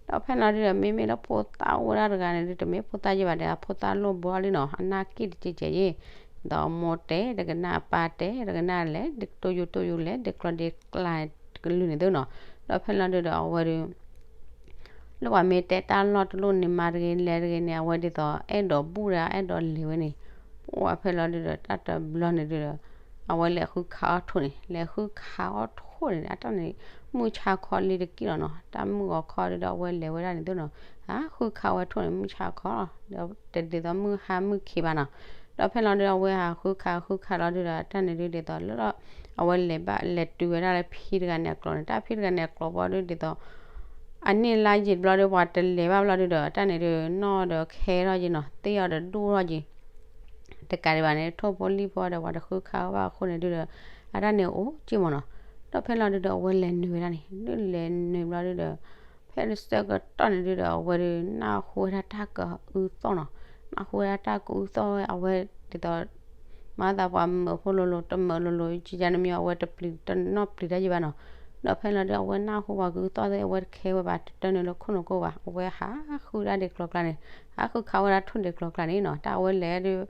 ဒီးဖဲလီၤဒုဒီး မ့မ့ၢ်လၢဖိသၣ်အိၣ်ဝဲဒၣ်တဂၤန့ၣ်ဒု တမ့ၢ်ဖိသၣ်ယဲဘၣ်ဒီး အဖိသၣ်လိၣ်ဘိအီၤလံနီၤ, အနၢ်က့ၣ်တကဲကဲယဲ, ဒီးအမိၢ်တဲတကနၣ် အပၢ်တဲတကနၣ် လဲၤဒုတိယူတိယူလဲၤဒုကျီဒုကျါတကလုာ်န့ၣ်သ့ၣ်နီၤ. ဒီးဖဲလီၤဒုဒီး အဝဲဒု လၢပှၤမ့ၢ်တဲတၢ်လီၢ်တလိၣ်န့ၣ် မၤတဂ့ၤလဲၤတဂ့ၤန့ၣ် အဝဲဒ်သိးအဲၣ်ဒိးဘူၣ်ဒီးအဲၣ်ဒိးလဲၤဝဲန့ၣ်, ပှၢ်ဖဲလီၤဒုဒီးတၢ်တဘျီန့ၣ်ဒုဒီး အဝဲလဲၤဃုခးအီၣ်ထိၣ်န့ၣ် လဲၤဃုခးအီၣ်ထိၣ်န့ၣ် အတၢ်န့ၣ် မုၢ်ဆါခီလံတက့ၢ်လီၤနီၤ. တၢ်မုၢ်ဂီၤခီဒုဒီး အဝဲလဲၤဝဲဒၣ်န့ၣ်သ့ၣ်နီၤ, အဃုခးဝဲထိၣ်န့ၣ် မုၢ်ဆါခီလီၤ, ဒီးတဒ်သိးမုၢ်ဟါမုၢ်ခံဘၣ်နီၤ. ဒီးဖဲလီၤဒုဒီး အဝဲဟးဃုခးဃုခါလီၤဒုဒီး အတၢ်န့ၣ်ဒုဒ်သိးလၢ အဝဲလဲၤဘၣ်လဲၤတုၤဝဲဒၣ်လၢဖံတဂၤန့ၣ်အကျိာ်န့ၣ်, တၢ်ဖံတဂၤန့ၣ်အကျိာ်ဘီဒုဒ်သိး အနံၣ်လါယံာ်တဘျီဒီး ပှၤတလဲၤဘၣ်ဘျီဒုဒီး အတၢ်န့ၣ်ဒု နီၢ်ဒီးခဲထီၣ်က့ၤနီၤ, သ့ၣ်အီၤဒီးဒိၣ်ထီၣ်က့ၤ, တကးဒံးဘၣ်န့ၣ် ထိၣ်ဖိလံၣ်ဖိဒီး ပှၤတဃုခးဘၣ်အဃိန့ၣ်ဒုဒီး အတၢ်န့ၣ်အိၣ်က့ၢ်မးနီၤ. ဒီးဖဲလီၤဒုဒီး အဝဲလဲၤနုာ်ဝဲဒၣ်န့ၣ် ဒုးလဲၤနုာ်ဘျီဒုဒီး ဖဲတစဲးကတီၢ်န့ၣ်ဒုဒီး အဝဲဒုးနၢ်ဟူဝဲဒၣ်တၢ်ကအုသီၣ်နီၤ. နၢ်ဟူဝဲဒၣ်တၢ်ကအုသီၣ်ဝဲ အဝဲဒ်သိး မၤသးပှၤမုာ်ဖိလိၤလိၤ တမုာ်လိၤလိၤ ကယါနမံၤ အဝဲတပျံၤတနီၣ်ပျံၤတၢ်ယံၤဘၣ်နီၤ. ဒီးဖဲလီၤဒုး အဝဲနၢ်ဟူပှၤကအုသီၣ်သ့ၣ် အဝဲတခဲဝဲဘၣ် တတၢနုာ်လၢခိၣ်နူာ်ကိၣ်ဘၣ် အဝဲဟးဃုဒၣ်ဒ့ကျီကျါန့ၣ် ဟးဃုခးဝဲဒၣ်ထိၣ်ဒ့ကျီကျါန့ၣ်နီၤ. တၢ်အဝဲလဲၤဒုး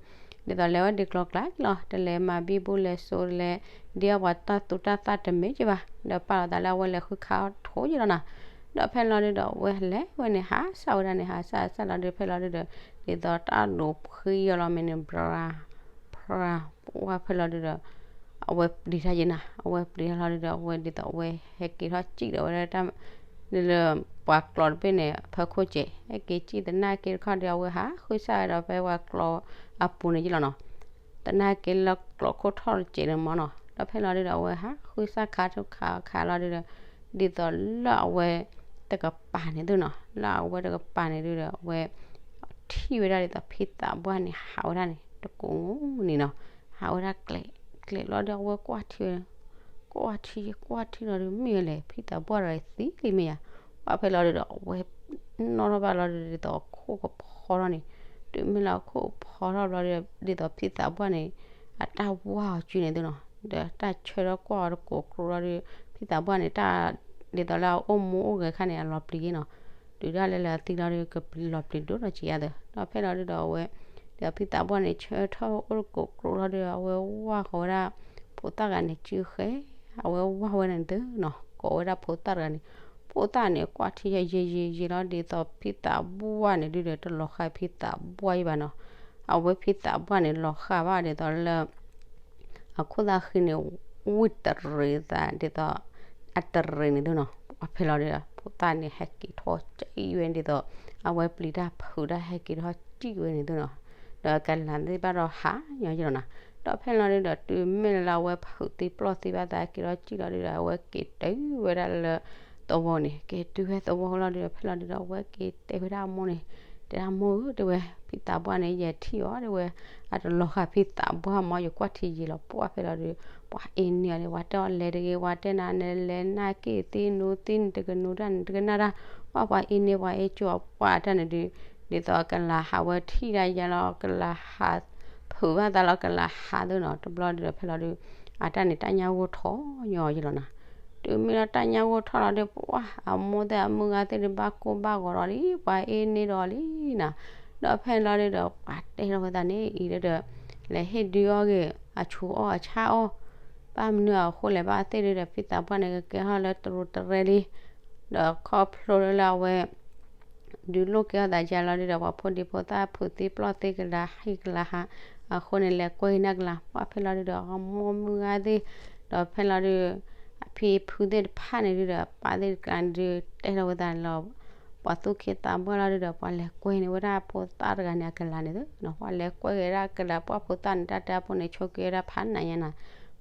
ဒ်သိးလဲၤဝဲဒ့ကျီကျါလီၤ. တလဲၤမၤဘံဘူလဲၤစိာ်လဲၤ ဒ်အပှၤတၢ်သူတၢ်သၣ်တမ့ၢ်က့ၤဘၣ် ဒီးပာ်လီၤသးလၢအဝဲလဲၤဃုခးအီၣ်ထိၣ်ယံၤလီၤနီၤ. ဒီးဖဲလီၤဒုဒီး အဝဲလဲၤဝဲန့ၣ် ဟးစၢ်ဝဲဒၣ်န့ၣ် ဟးစၢ်စၢ်လီၤဒုး ဖဲလီၤဒုဒီး ဒ်သိးတၢ်ဒိးဖှံအီၤလီၤမ့ၢ်န့ၣ် ဘြၤ ဘြၤ ပှၢ်ဖဲလီၤဒုဒီး အဝဲပျံၤတၢ်ယံၤနီၤ. အဝဲပျံၤတၢ်လီၤဒုဒီး အဝဲဒ်သိးအဝဲဟဲက့ၤထီၣ်စံၣ်ဒီးဝဲဒၣ်တၢ် လၢပှၤကျီတဘ့ၣ်န့ၣ် ဖၢခိၣ်စဲး ဟဲက့ၤစံၣ်သနာ်က့တခီဒီး အဝဲဟးဃုစၢ်ဝဲဒီးဖဲပှၤကျီအပူၤန့ၣ်ယံၤလီၤနီၤ. သနာ်က့လၢကျီခိၣ်ထီၣ်တစဲးန့ၣ်မးနီၤ. ဒီးဖဲလီၤဒုဒီး အဝဲဟးဃုစၢ်ခးထူၣ်ခးခးလီၤဒုဒီး ဒ်သိးလၢအဝဲတကပၤန့ၣ်သုနီၤ လၢအဝဲတကပၤန့ၣ်ဒုဒီး အဝဲထံၣ်ဝဲဒၣ်ဒ်သိးဖံသးပှၢ်န့ၣ် ဟးဝဲဒၣ်န့ၣ် တကိးန့ၣ်နီၤ. ဟးဝဲဒၣ်ကျဲးကျဲးလီၤဒီး အဝဲကွၢ်ထံဝဲ ကွၢ်ထံ ကွၢ်ထံလီၤဒုး မ့ၢ်ဝဲလဲၣ် ဖံသးပှၢ်ဒီးသံလံမ့ၢ်ယါ. ပှၢ်ဖဲလီၤဒုဒီး အဝဲနီၣ်ထီၣ်ဘၣ်လီၤဒုဒီး ဒ်သိးခိၣ်ကဖီထီၣ်န့ၣ် တုၤမ့ၢ်လၢခိၣ်ဖီထီၣ်ဘျီဒီး ဒ်သိးဖံသးပှၢ်န့ၣ် အတၢ်ဝါအီၤစုန့ၣ်သုနီၤ ဒီးတၢ်ဆၢထီၣ်ကွၢ်အီၤတကိးကျိလီၤဒုး ဖံသးပှၢ်န့ၣ် တၢ် ဒ်သိးလၢအအိၣ်မူအိၣ်ဂဲၤခါန့ၣ် အလီၤပျံၤယ့နီၤ. တုၤဒၣ်လဲာ်လၢအသံလီၤဒုး ကလီၤပျံၤဒိၣ်ထီၣ်ကယါသၢ. ဒီးဖဲလီၤဒုဒီးအဝဲ ဒီးဖံသးပှၢ်န့ၣ် ဆၢထီၣ်အိၣ်တကိးကျိလီၤဒုး အဝဲဝါဃီၤဝဲဒၣ် ဖိသၣ်တဂၤန့ၣ် စုဃဲ အဝဲဝါဝဲန့ၣ်သုနီၤ ကိးဝဲဒၣ်ဖိသၣ်တဂၤန့ၣ် ဖိသၣ်န့ၣ် ကွၢ်ထံယဲယဲယဲယဲလီၤ ဒ်သိးဖံသးပှၢ်န့ၣ်ဒုဒီး တလီၤဃာ်ဖံသးပှၢ်ယံၤဘၣ်နီၤ. အဝဲဖံသးပှၢ်န့ၣ် လီၤဃာ်ဘၣ်ဒ်သိးလၢ အခိၣ်သးဃံန့ၣ် ဝံၣ်တရံးသးဒ်သိး အတရံးန့ၣ်သုနီၤ. ပှၢ်ဖဲလီၤဒုဒီး ဖိသၣ်န့ၣ် ဟဲက့ၤထီၣ်စံၣ်ဝဲဒ်သိး အဝဲပျံၤတၢ်ဖုးတၢ်ဟဲက့ၤထီၣ်စံၣ်ဝဲန့ၣ်သုနီၤ. ဒီးကလၤသ့ၣ်ဘၣ်ဒီးဟးညီယံၤလီၤနီၤ. ဒီးဖဲလီၤဒုဒီး တုၤမ့ၢ်လၢအဝဲဖုးသံပျီၢ်သံဘၣ်သး ဟဲက့ၤထီၣ်စံၣ်လီၤဒုဒီး အဝဲက့ၤတုၤဝဲဒၣ်လၢသဝီန့ၣ် က့ၤတုၤဝဲသဝီလီၤဒုဒီး ဖဲလီၤဒုဒီး အဝဲက့ၤတဲဝဲဒၣ်အမိၢ်န့ၣ် တဲဒၣ်မိၢ်ဧၢ တဲဝဲ ဖံသးပှၢ်န့ၣ် ယထံၣ်အီၤ တဲဝဲ အတလီၤဃာ်ဖံသးပှၢ်မး ယကွၢ်ထံယံၤလီၤ. ပှၢ်ဖဲလီၤဒုး ပှၤအ့န့ၢ်အီၤန့ၣ် ပှၤတဲအီၤလဲၤတဂ့ၤ ပှၤတဲနၤန့ၣ် လဲၤနၢ်က့ၣ်သ့ၣ်နူသ့ၣ်န့ၣ် တကနူတၢ်န့ၣ် တကနၣ်တၢ်. ပှၢ်ပှၤအ့န့ၢ် ပှၤအ့ကၠိအီၤ ပှၢ်တၢ်န့ၣ်ဒုး ဒ်သိးကလၤဟးဝဲထံၣ်ဒၣ်ယါလီၤ ကလၤဟး ဖုးဘၣ်သးလီၤ ကလၤဟးသုနီၤ. တဘျီဒုးဒီးဖဲလီၤဒုး အတၢ်န့ၣ် တၢ်ညါဂိၢ်ထီၣ်ညီယံၤလီၤနီၤ. တုၤမ့ၢ်လၢတၢ်ညါဂိၢ်ထီၣ်လီၤဒုး ပှၢ်အမိၢ်သ့ၣ်အမုၢ်ဂၤသ့ၣ်ဒုး ဘၣ်ကိၢ်ဘၣ်ဂီၤဒီးလံ ပှၤအ့န့ၢ်ဒီးလံနီၤ. ဒီးဖဲလီၤဒုးဒီး ပှၤတဲထီၣ်ဝဲသးန့ၣ် အံၤဒုးဒီး လဲၤဟ့ၣ်ဒုးအီၣ်ဂ့ၤ အဆူးအီၣ်အဆၣ်အီၣ် ဘၣ်မနုၤအဃိလဲၣ် ဘၣ်သ့ၣ်ဒုးဒီး ဖံသးပှၢ်န့ၣ် ကကဲထီၣ်လၢတရူးတရဲလံ. ဒီးခီဖျိလၢအဝဲ ဒုးလိၣ်ကဲထီၣ်သးယါလီၤဒုးဒီး ပှၤဖိဒံဖိသၣ်ဖုးသ့ပျီၢ်သ့ ကလၤဟံၣ်ကလၤဟး အဃိန့ၣ် လဲၤကွဲက့ၤန့ၢ်ကလၤ ပှၢ်ဖဲလီၤဒုးဒီး အမိၢ်မုၢ်ဂၤသ့ၣ် ဒီးဖဲလီၤဒုး အဖံဖုသ့ၣ်တဖၣ်န့ၣ်ဒုးဒီး ပၢ်သ့ၣ်တကျါန့ၣ်ဒုး တဲထီၣ်ဝဲသးန့ၣ်လီၤ. ပှၤသူၣ်က့သးပှၢ်လီၤဒုးဒီး ပှၤလဲၤကွဲန့ၢ်ဝဲဒၣ်ဖိသၣ်တဂၤန့ၣ် အကလၤန့ၣ်သုနီၤ. ပှၤလဲၤကွဲက့ၤဒၣ်ကလၤ ပှၢ်ဖိသၣ်န့ၣ် တၢ်တဲအဖိန့ၣ် ဆိးက့ဝဲဒၣ်ဖးနးညါနၤ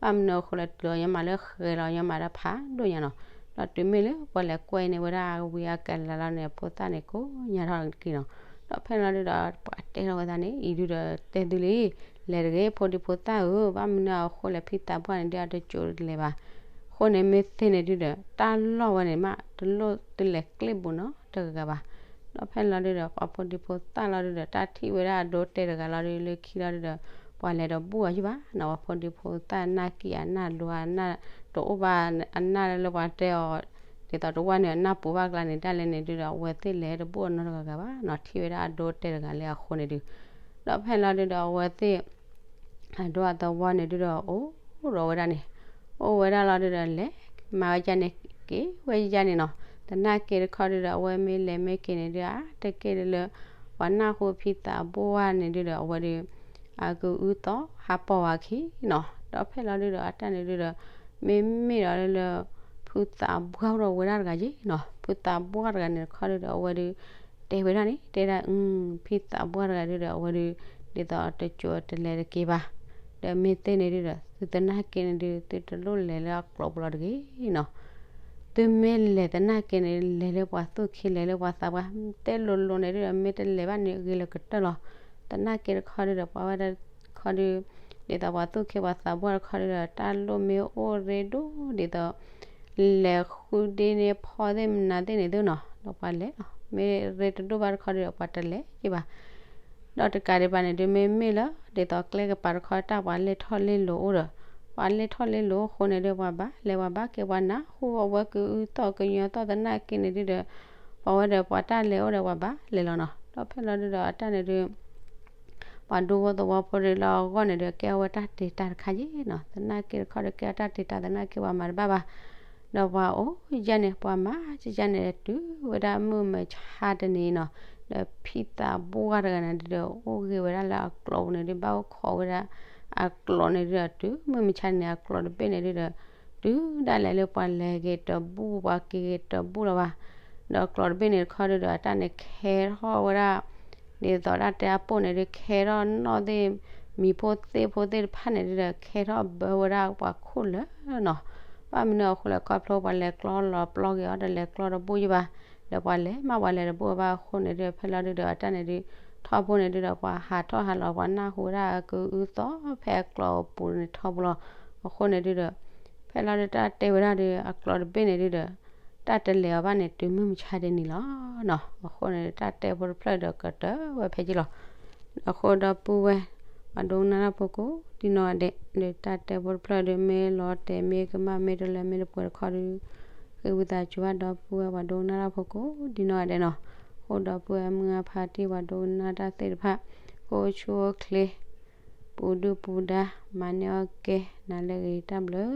ဘၣ်မနုၤအဃိလဲၣ် တုၤလီၤညီမးလၢဃဲၤလီၤညီမးဒီးဖးဒိၣ်ညါနီၤ. ဒီးတုၤမ့ၢ်လၢပှၤလဲၤကွဲန့ၢ်ဝဲဒၣ်ဝံၤအကလၤလီၤန့ၣ် ဖိသၣ်န့ၣ်ကိးညါထီၣ်က့ၤနီၤ. ဒီးဖဲလီၤဒုးဒီး ပှၤတဲထီၣ်ဝဲသးန့ၣ် အံၤဒုးဒီးတဲသုလံ လဲၤတဂ့ၤ ဖိဒံဖိသၣ်ဧၢ, ဘၣ်မနုၤအဃိလဲၣ် ဖံသးပှၢ်န့ၣ်ဒုး အတစိၤတလဲၤဘၣ်. အဃိန့ၣ်မ့ၢ်သ့န့ၣ်ဒုးဒီး တၢ်လီၢ်ဝဲန့ၣ်မး တလိၣ်တလဲၤကျ့ၣ်ဘူးနီတဂၤဘၣ်. ဒီးဖဲလီၤဒုးဒီး ပှၤဖိဒံဖိသၣ်လီၤဒုးဒီး တၢ်ထံၣ်ဝဲဒၣ်အဒိတဲတဂၤလီၤဒုး လၢခံလီၤဒုးဒီး ပှၤလဲၤတဘူၣ်အီၤယုၢ်ဘၣ်နီၤ. ပှၤဖိဒံဖိသၣ်နၢ်ကံၢ်အနၢ်ဒိးအနၢ်တအိၣ်ဘၣ် အနၢ်လၢပှၤတဲအီၤ ဒ်သိးတဝၢ်န့ၣ် အနၢ်ပူၤဘၣ်ကျါန့ၣ် တၢ်လဲၣ်န့ၣ်ဒုးဒီး အဝဲသ့ၣ်လဲၤတဘူၣ်အီၤနီတဂၤဂၤဘၣ်နီၤ. ထံၣ်ဝဲဒၣ်အဒိတဲတဂၤလၢအဃိန့ၣ်ဒုး ဒီးဖဲလီၤဒုးဒီး အဝဲသ့ၣ် အဒိအသဝီန့ၣ်ဒုးဒီး အိၣ်ဒီးဝဲဒၣ်န့ၣ် အိၣ်ဝဲဒၣ်လီၤဒုးဒီး လဲၤမၤဝဲဒ်န့ၣ် က့ၤဝဲဒ်န့ၣ်နီၤ. သနာ်က့တခီဒုးဒီး အဝဲမ့ၢ်လဲၤမ့ၢ်က့ၤန့ၣ်ဒုး အါတက့ၢ်ဒုးလၢ ပှၤနၢ်ဟူဖံသးပှၢ်န့ၣ်ဒုးဒီး အဝဲဒုး အကအုသီ ဟးပိာ်ဝဲခံနီၤ. ဒီးဖဲလီၤဒုးဒီး အတၢ်န့ၣ်ဒုးဒီး မ့မ့ၢ်ဒီးလၢ ဖုသးပှၢ်အိၣ်ဒီးဝဲဒၣ်တဂၤယ့ၣ်နီၤ. ဖုသးပှၢ်တဂၤန့ၣ်တခီဒုးဒီး အဝဲဒုး တဲဝဲဒၣ်န့ၣ် တဲဒၣ် ဖံသးပှၢ်တဂၤဒုးဒီး အဝဲဒုး ဒ်သိးတစိၤတလဲၤတက့ၤဘၣ်. ဒီးမ့ၢ်သ့န့ၣ်ဒုးဒီး သုသနာ်က့န့ၣ်ဒုး သုတလိၣ်လဲၤလၢအကျိၤပူၤလီၤတဂ့ၤနီၤ. သုမ့ၢ်လဲၤသနာ်က့န့ၣ် လဲၤလၢပှၤသူၣ်ခ့ လဲၤလၢပှၤသးပှၢ် တဲလိၤလိၤန့ၣ်ဒုးဒီး မ့ၢ်တလဲၤဘၣ်န့ၣ် ဂ့ၤလၢကတၢၢ်လီၤ. သနာ်က့တခီဒုးဒီး ပှၤဝဲဒၣ် ခီဒုး ဒ်သိးပှၤသူၣ်က့ပှၤသးပှၢ်တခီဒုးဒီး တၢ်လိၣ်မ့ၢ်အိၣ်ရ့ဒိၣ်ဒ်သိး လဲၤဃုဒ့န့ၢ်ဖီသ့ၣ်မနုၤသ့ၣ်န့ၣ်သုနီၤ, ဒီးပှၤလဲၤလီၤ. မ့ၢ်ရ့တဒိၣ်ဘၣ်တခီဒုးဒီး ပှၤတလဲၤက့ၤဘၣ်. ဒီးတကးဒံးဘၣ်န့ၣ်ဒုး မ့မ့ၢ်လၢ ဒ်သိးကျဲကပၤတခီတၢ်ပှၤလဲၢ်ထီၣ်လဲၢ်လီၤအိၣ်ဒီး ပှၤလဲၢ်ထီၣ်လဲၢ်လီၤအဃိန့ၣ်ဒုး ပှၤဘၣ်လဲၤပှၤဘၣ်က့ၤ ပှၤနၢ်ဟူအဝဲကအုသီၣ်ကညီသီၣ်သနာ်က့န့ၣ်ဒုးဒီး ပှၤဝဲဒီးပှၤတၢ်လဲၤအိၣ်ဒီးပှၤဘၣ်လဲၤလီၤနီၤ. ဒီးဖဲလီၤဒုးဒီးအတၢ်န့ၣ်ဒုး ပှၤဒူဖိသဝီဖိဒုးလၢအဂီၢ်န့ၣ်ဒုး ကဲအဝဲတၢ်တ့တၢ်တခါယ့ၣ်နီၤ, သနာ်က့တခီဒီးကဲအတၢ်တ့တၢ်သနာ်က့ ပှၤမၤတဘၣ်ဘၣ်. ဒီးပှၤအိၣ်ယဲၢ်န့ၣ် ပှၤမၤယဲၢ်န့ၣ် တုၤဝဲဒၣ်မုၢ်မဆါတနံၤနီၤ, ဒီးဖံသးပှၢ်တဂၤန့ၣ်ဒုးဒီး အိၣ်ဂ့ၤဝဲဒၣ်လၢအကျိးပူၤန့ၣ်ဒုး ဘၣ်အိၣ်ခိးဝဲဒၣ်အကျိးန့ၣ်ဒုးဒီး တုၤမုၢ်မဆါတနံၤ အကျိးတဘ့ၣ်န့ၣ်ဒုးဒီး တုၤဒၣ်လဲာ်လၢပှၤလဲၤက့ၤတဘူၣ် ပှၤက့ၤက့ၤတဘူၣ်လီၤဘၣ်. ဒီးကျိးတဘ့ၣ်န့ၣ်တခီဒုးဒီး အတၢ်န့ၣ်ခဲထီၣ်ဝဲဒၣ် ဒ်သိးတၢ်တဲအပိၢ်န့ၣ်ဒုး ခဲထီၣ်နီၣ်သ့ၣ် မံၤဖိသ့ၣ်ဖိသ့ၣ်တဖၣ်န့ၣ်ဒုးဒီး ခဲထီၣ်ဘၢဝဲဒၣ်ပှၤခိၣ်လၢာ်နီၤ. ဘၣ်မနုၤအဃိလဲၣ် ခီဖျိပှၤလဲၤကျီလီၤပျီက့ၤအီၤ တလဲၤကျီတဘူၣ်ယံၤဘၣ်. ဒီးပှၤလဲၤမးပှၤလဲၤတဘူၣ်ဘၣ်အဃိန့ၣ်ဒုး ဖဲလီၤဒုးဒီး အတၢ်န့ၣ်ဒုး ထီဘိန့ၣ်ဒုးဒီး ပှၤဟးထီၣ်ဟးလီၤ ပှၤနၢ်ဟူဝဲဒၣ်အကအုသီၣ်ဖဲအကျိးပူၤန့ၣ်ထီဘိလီၤ. အဃိန့ၣ်ဒုးဒီး ဖဲလီၤဒုးတၢ်တဲဝဲဒၣ်ဒီး အကျိးတဘ့ၣ်န့ၣ်ဒုးဒီး တၢ်တလဲၤအီၤဘၣ်န့ၣ် တုၤမုၢ်မဆါတနံၤလီၤနီၤ. အဃိန့ၣ် တၢ်တဲဖိတဖျၢၣ်ဒီးကတၢၢ်ဝဲဖဲယံၤလီၤ. အဃိဒီပုၢ်ဝဲၢ် ပှၤဒိကနၣ်တၢ်ဖိကိးဒ်နီၢ်ဂၤဒဲး ဒီးတၢ်တဲဖိတဖျၢၣ်ဒီး မ့ၢ်လီၤတဲာ်မ့ၢ်ကမၣ်မ့ၢ်တလၢမ့ၢ်တပှဲၤတခီဒီး ဃ့ဝံသးစူၤဘၣ်ဒီပုၢ်ဝဲၢ်ပှၤဒိကနၣ်တၢ်ဖိကိးဒ်နီၢ်ဂၤဒဲးနီၤ. အဃိဒီပုၢ်ဝဲၢ်မုၢ်ဂၢ်ဖါတံၢ်ပှၤဒိကနၣ်တၢ်သ့ၣ်တဖၣ် ကိးဆူၣ်အိၣ်ချ့ ပူၤဒုၣ်ပူၤဒါ မၤန့ၢ်အီၣ်ကဲ နၤလၢအဂ့ၤ တၢ်ဘျုး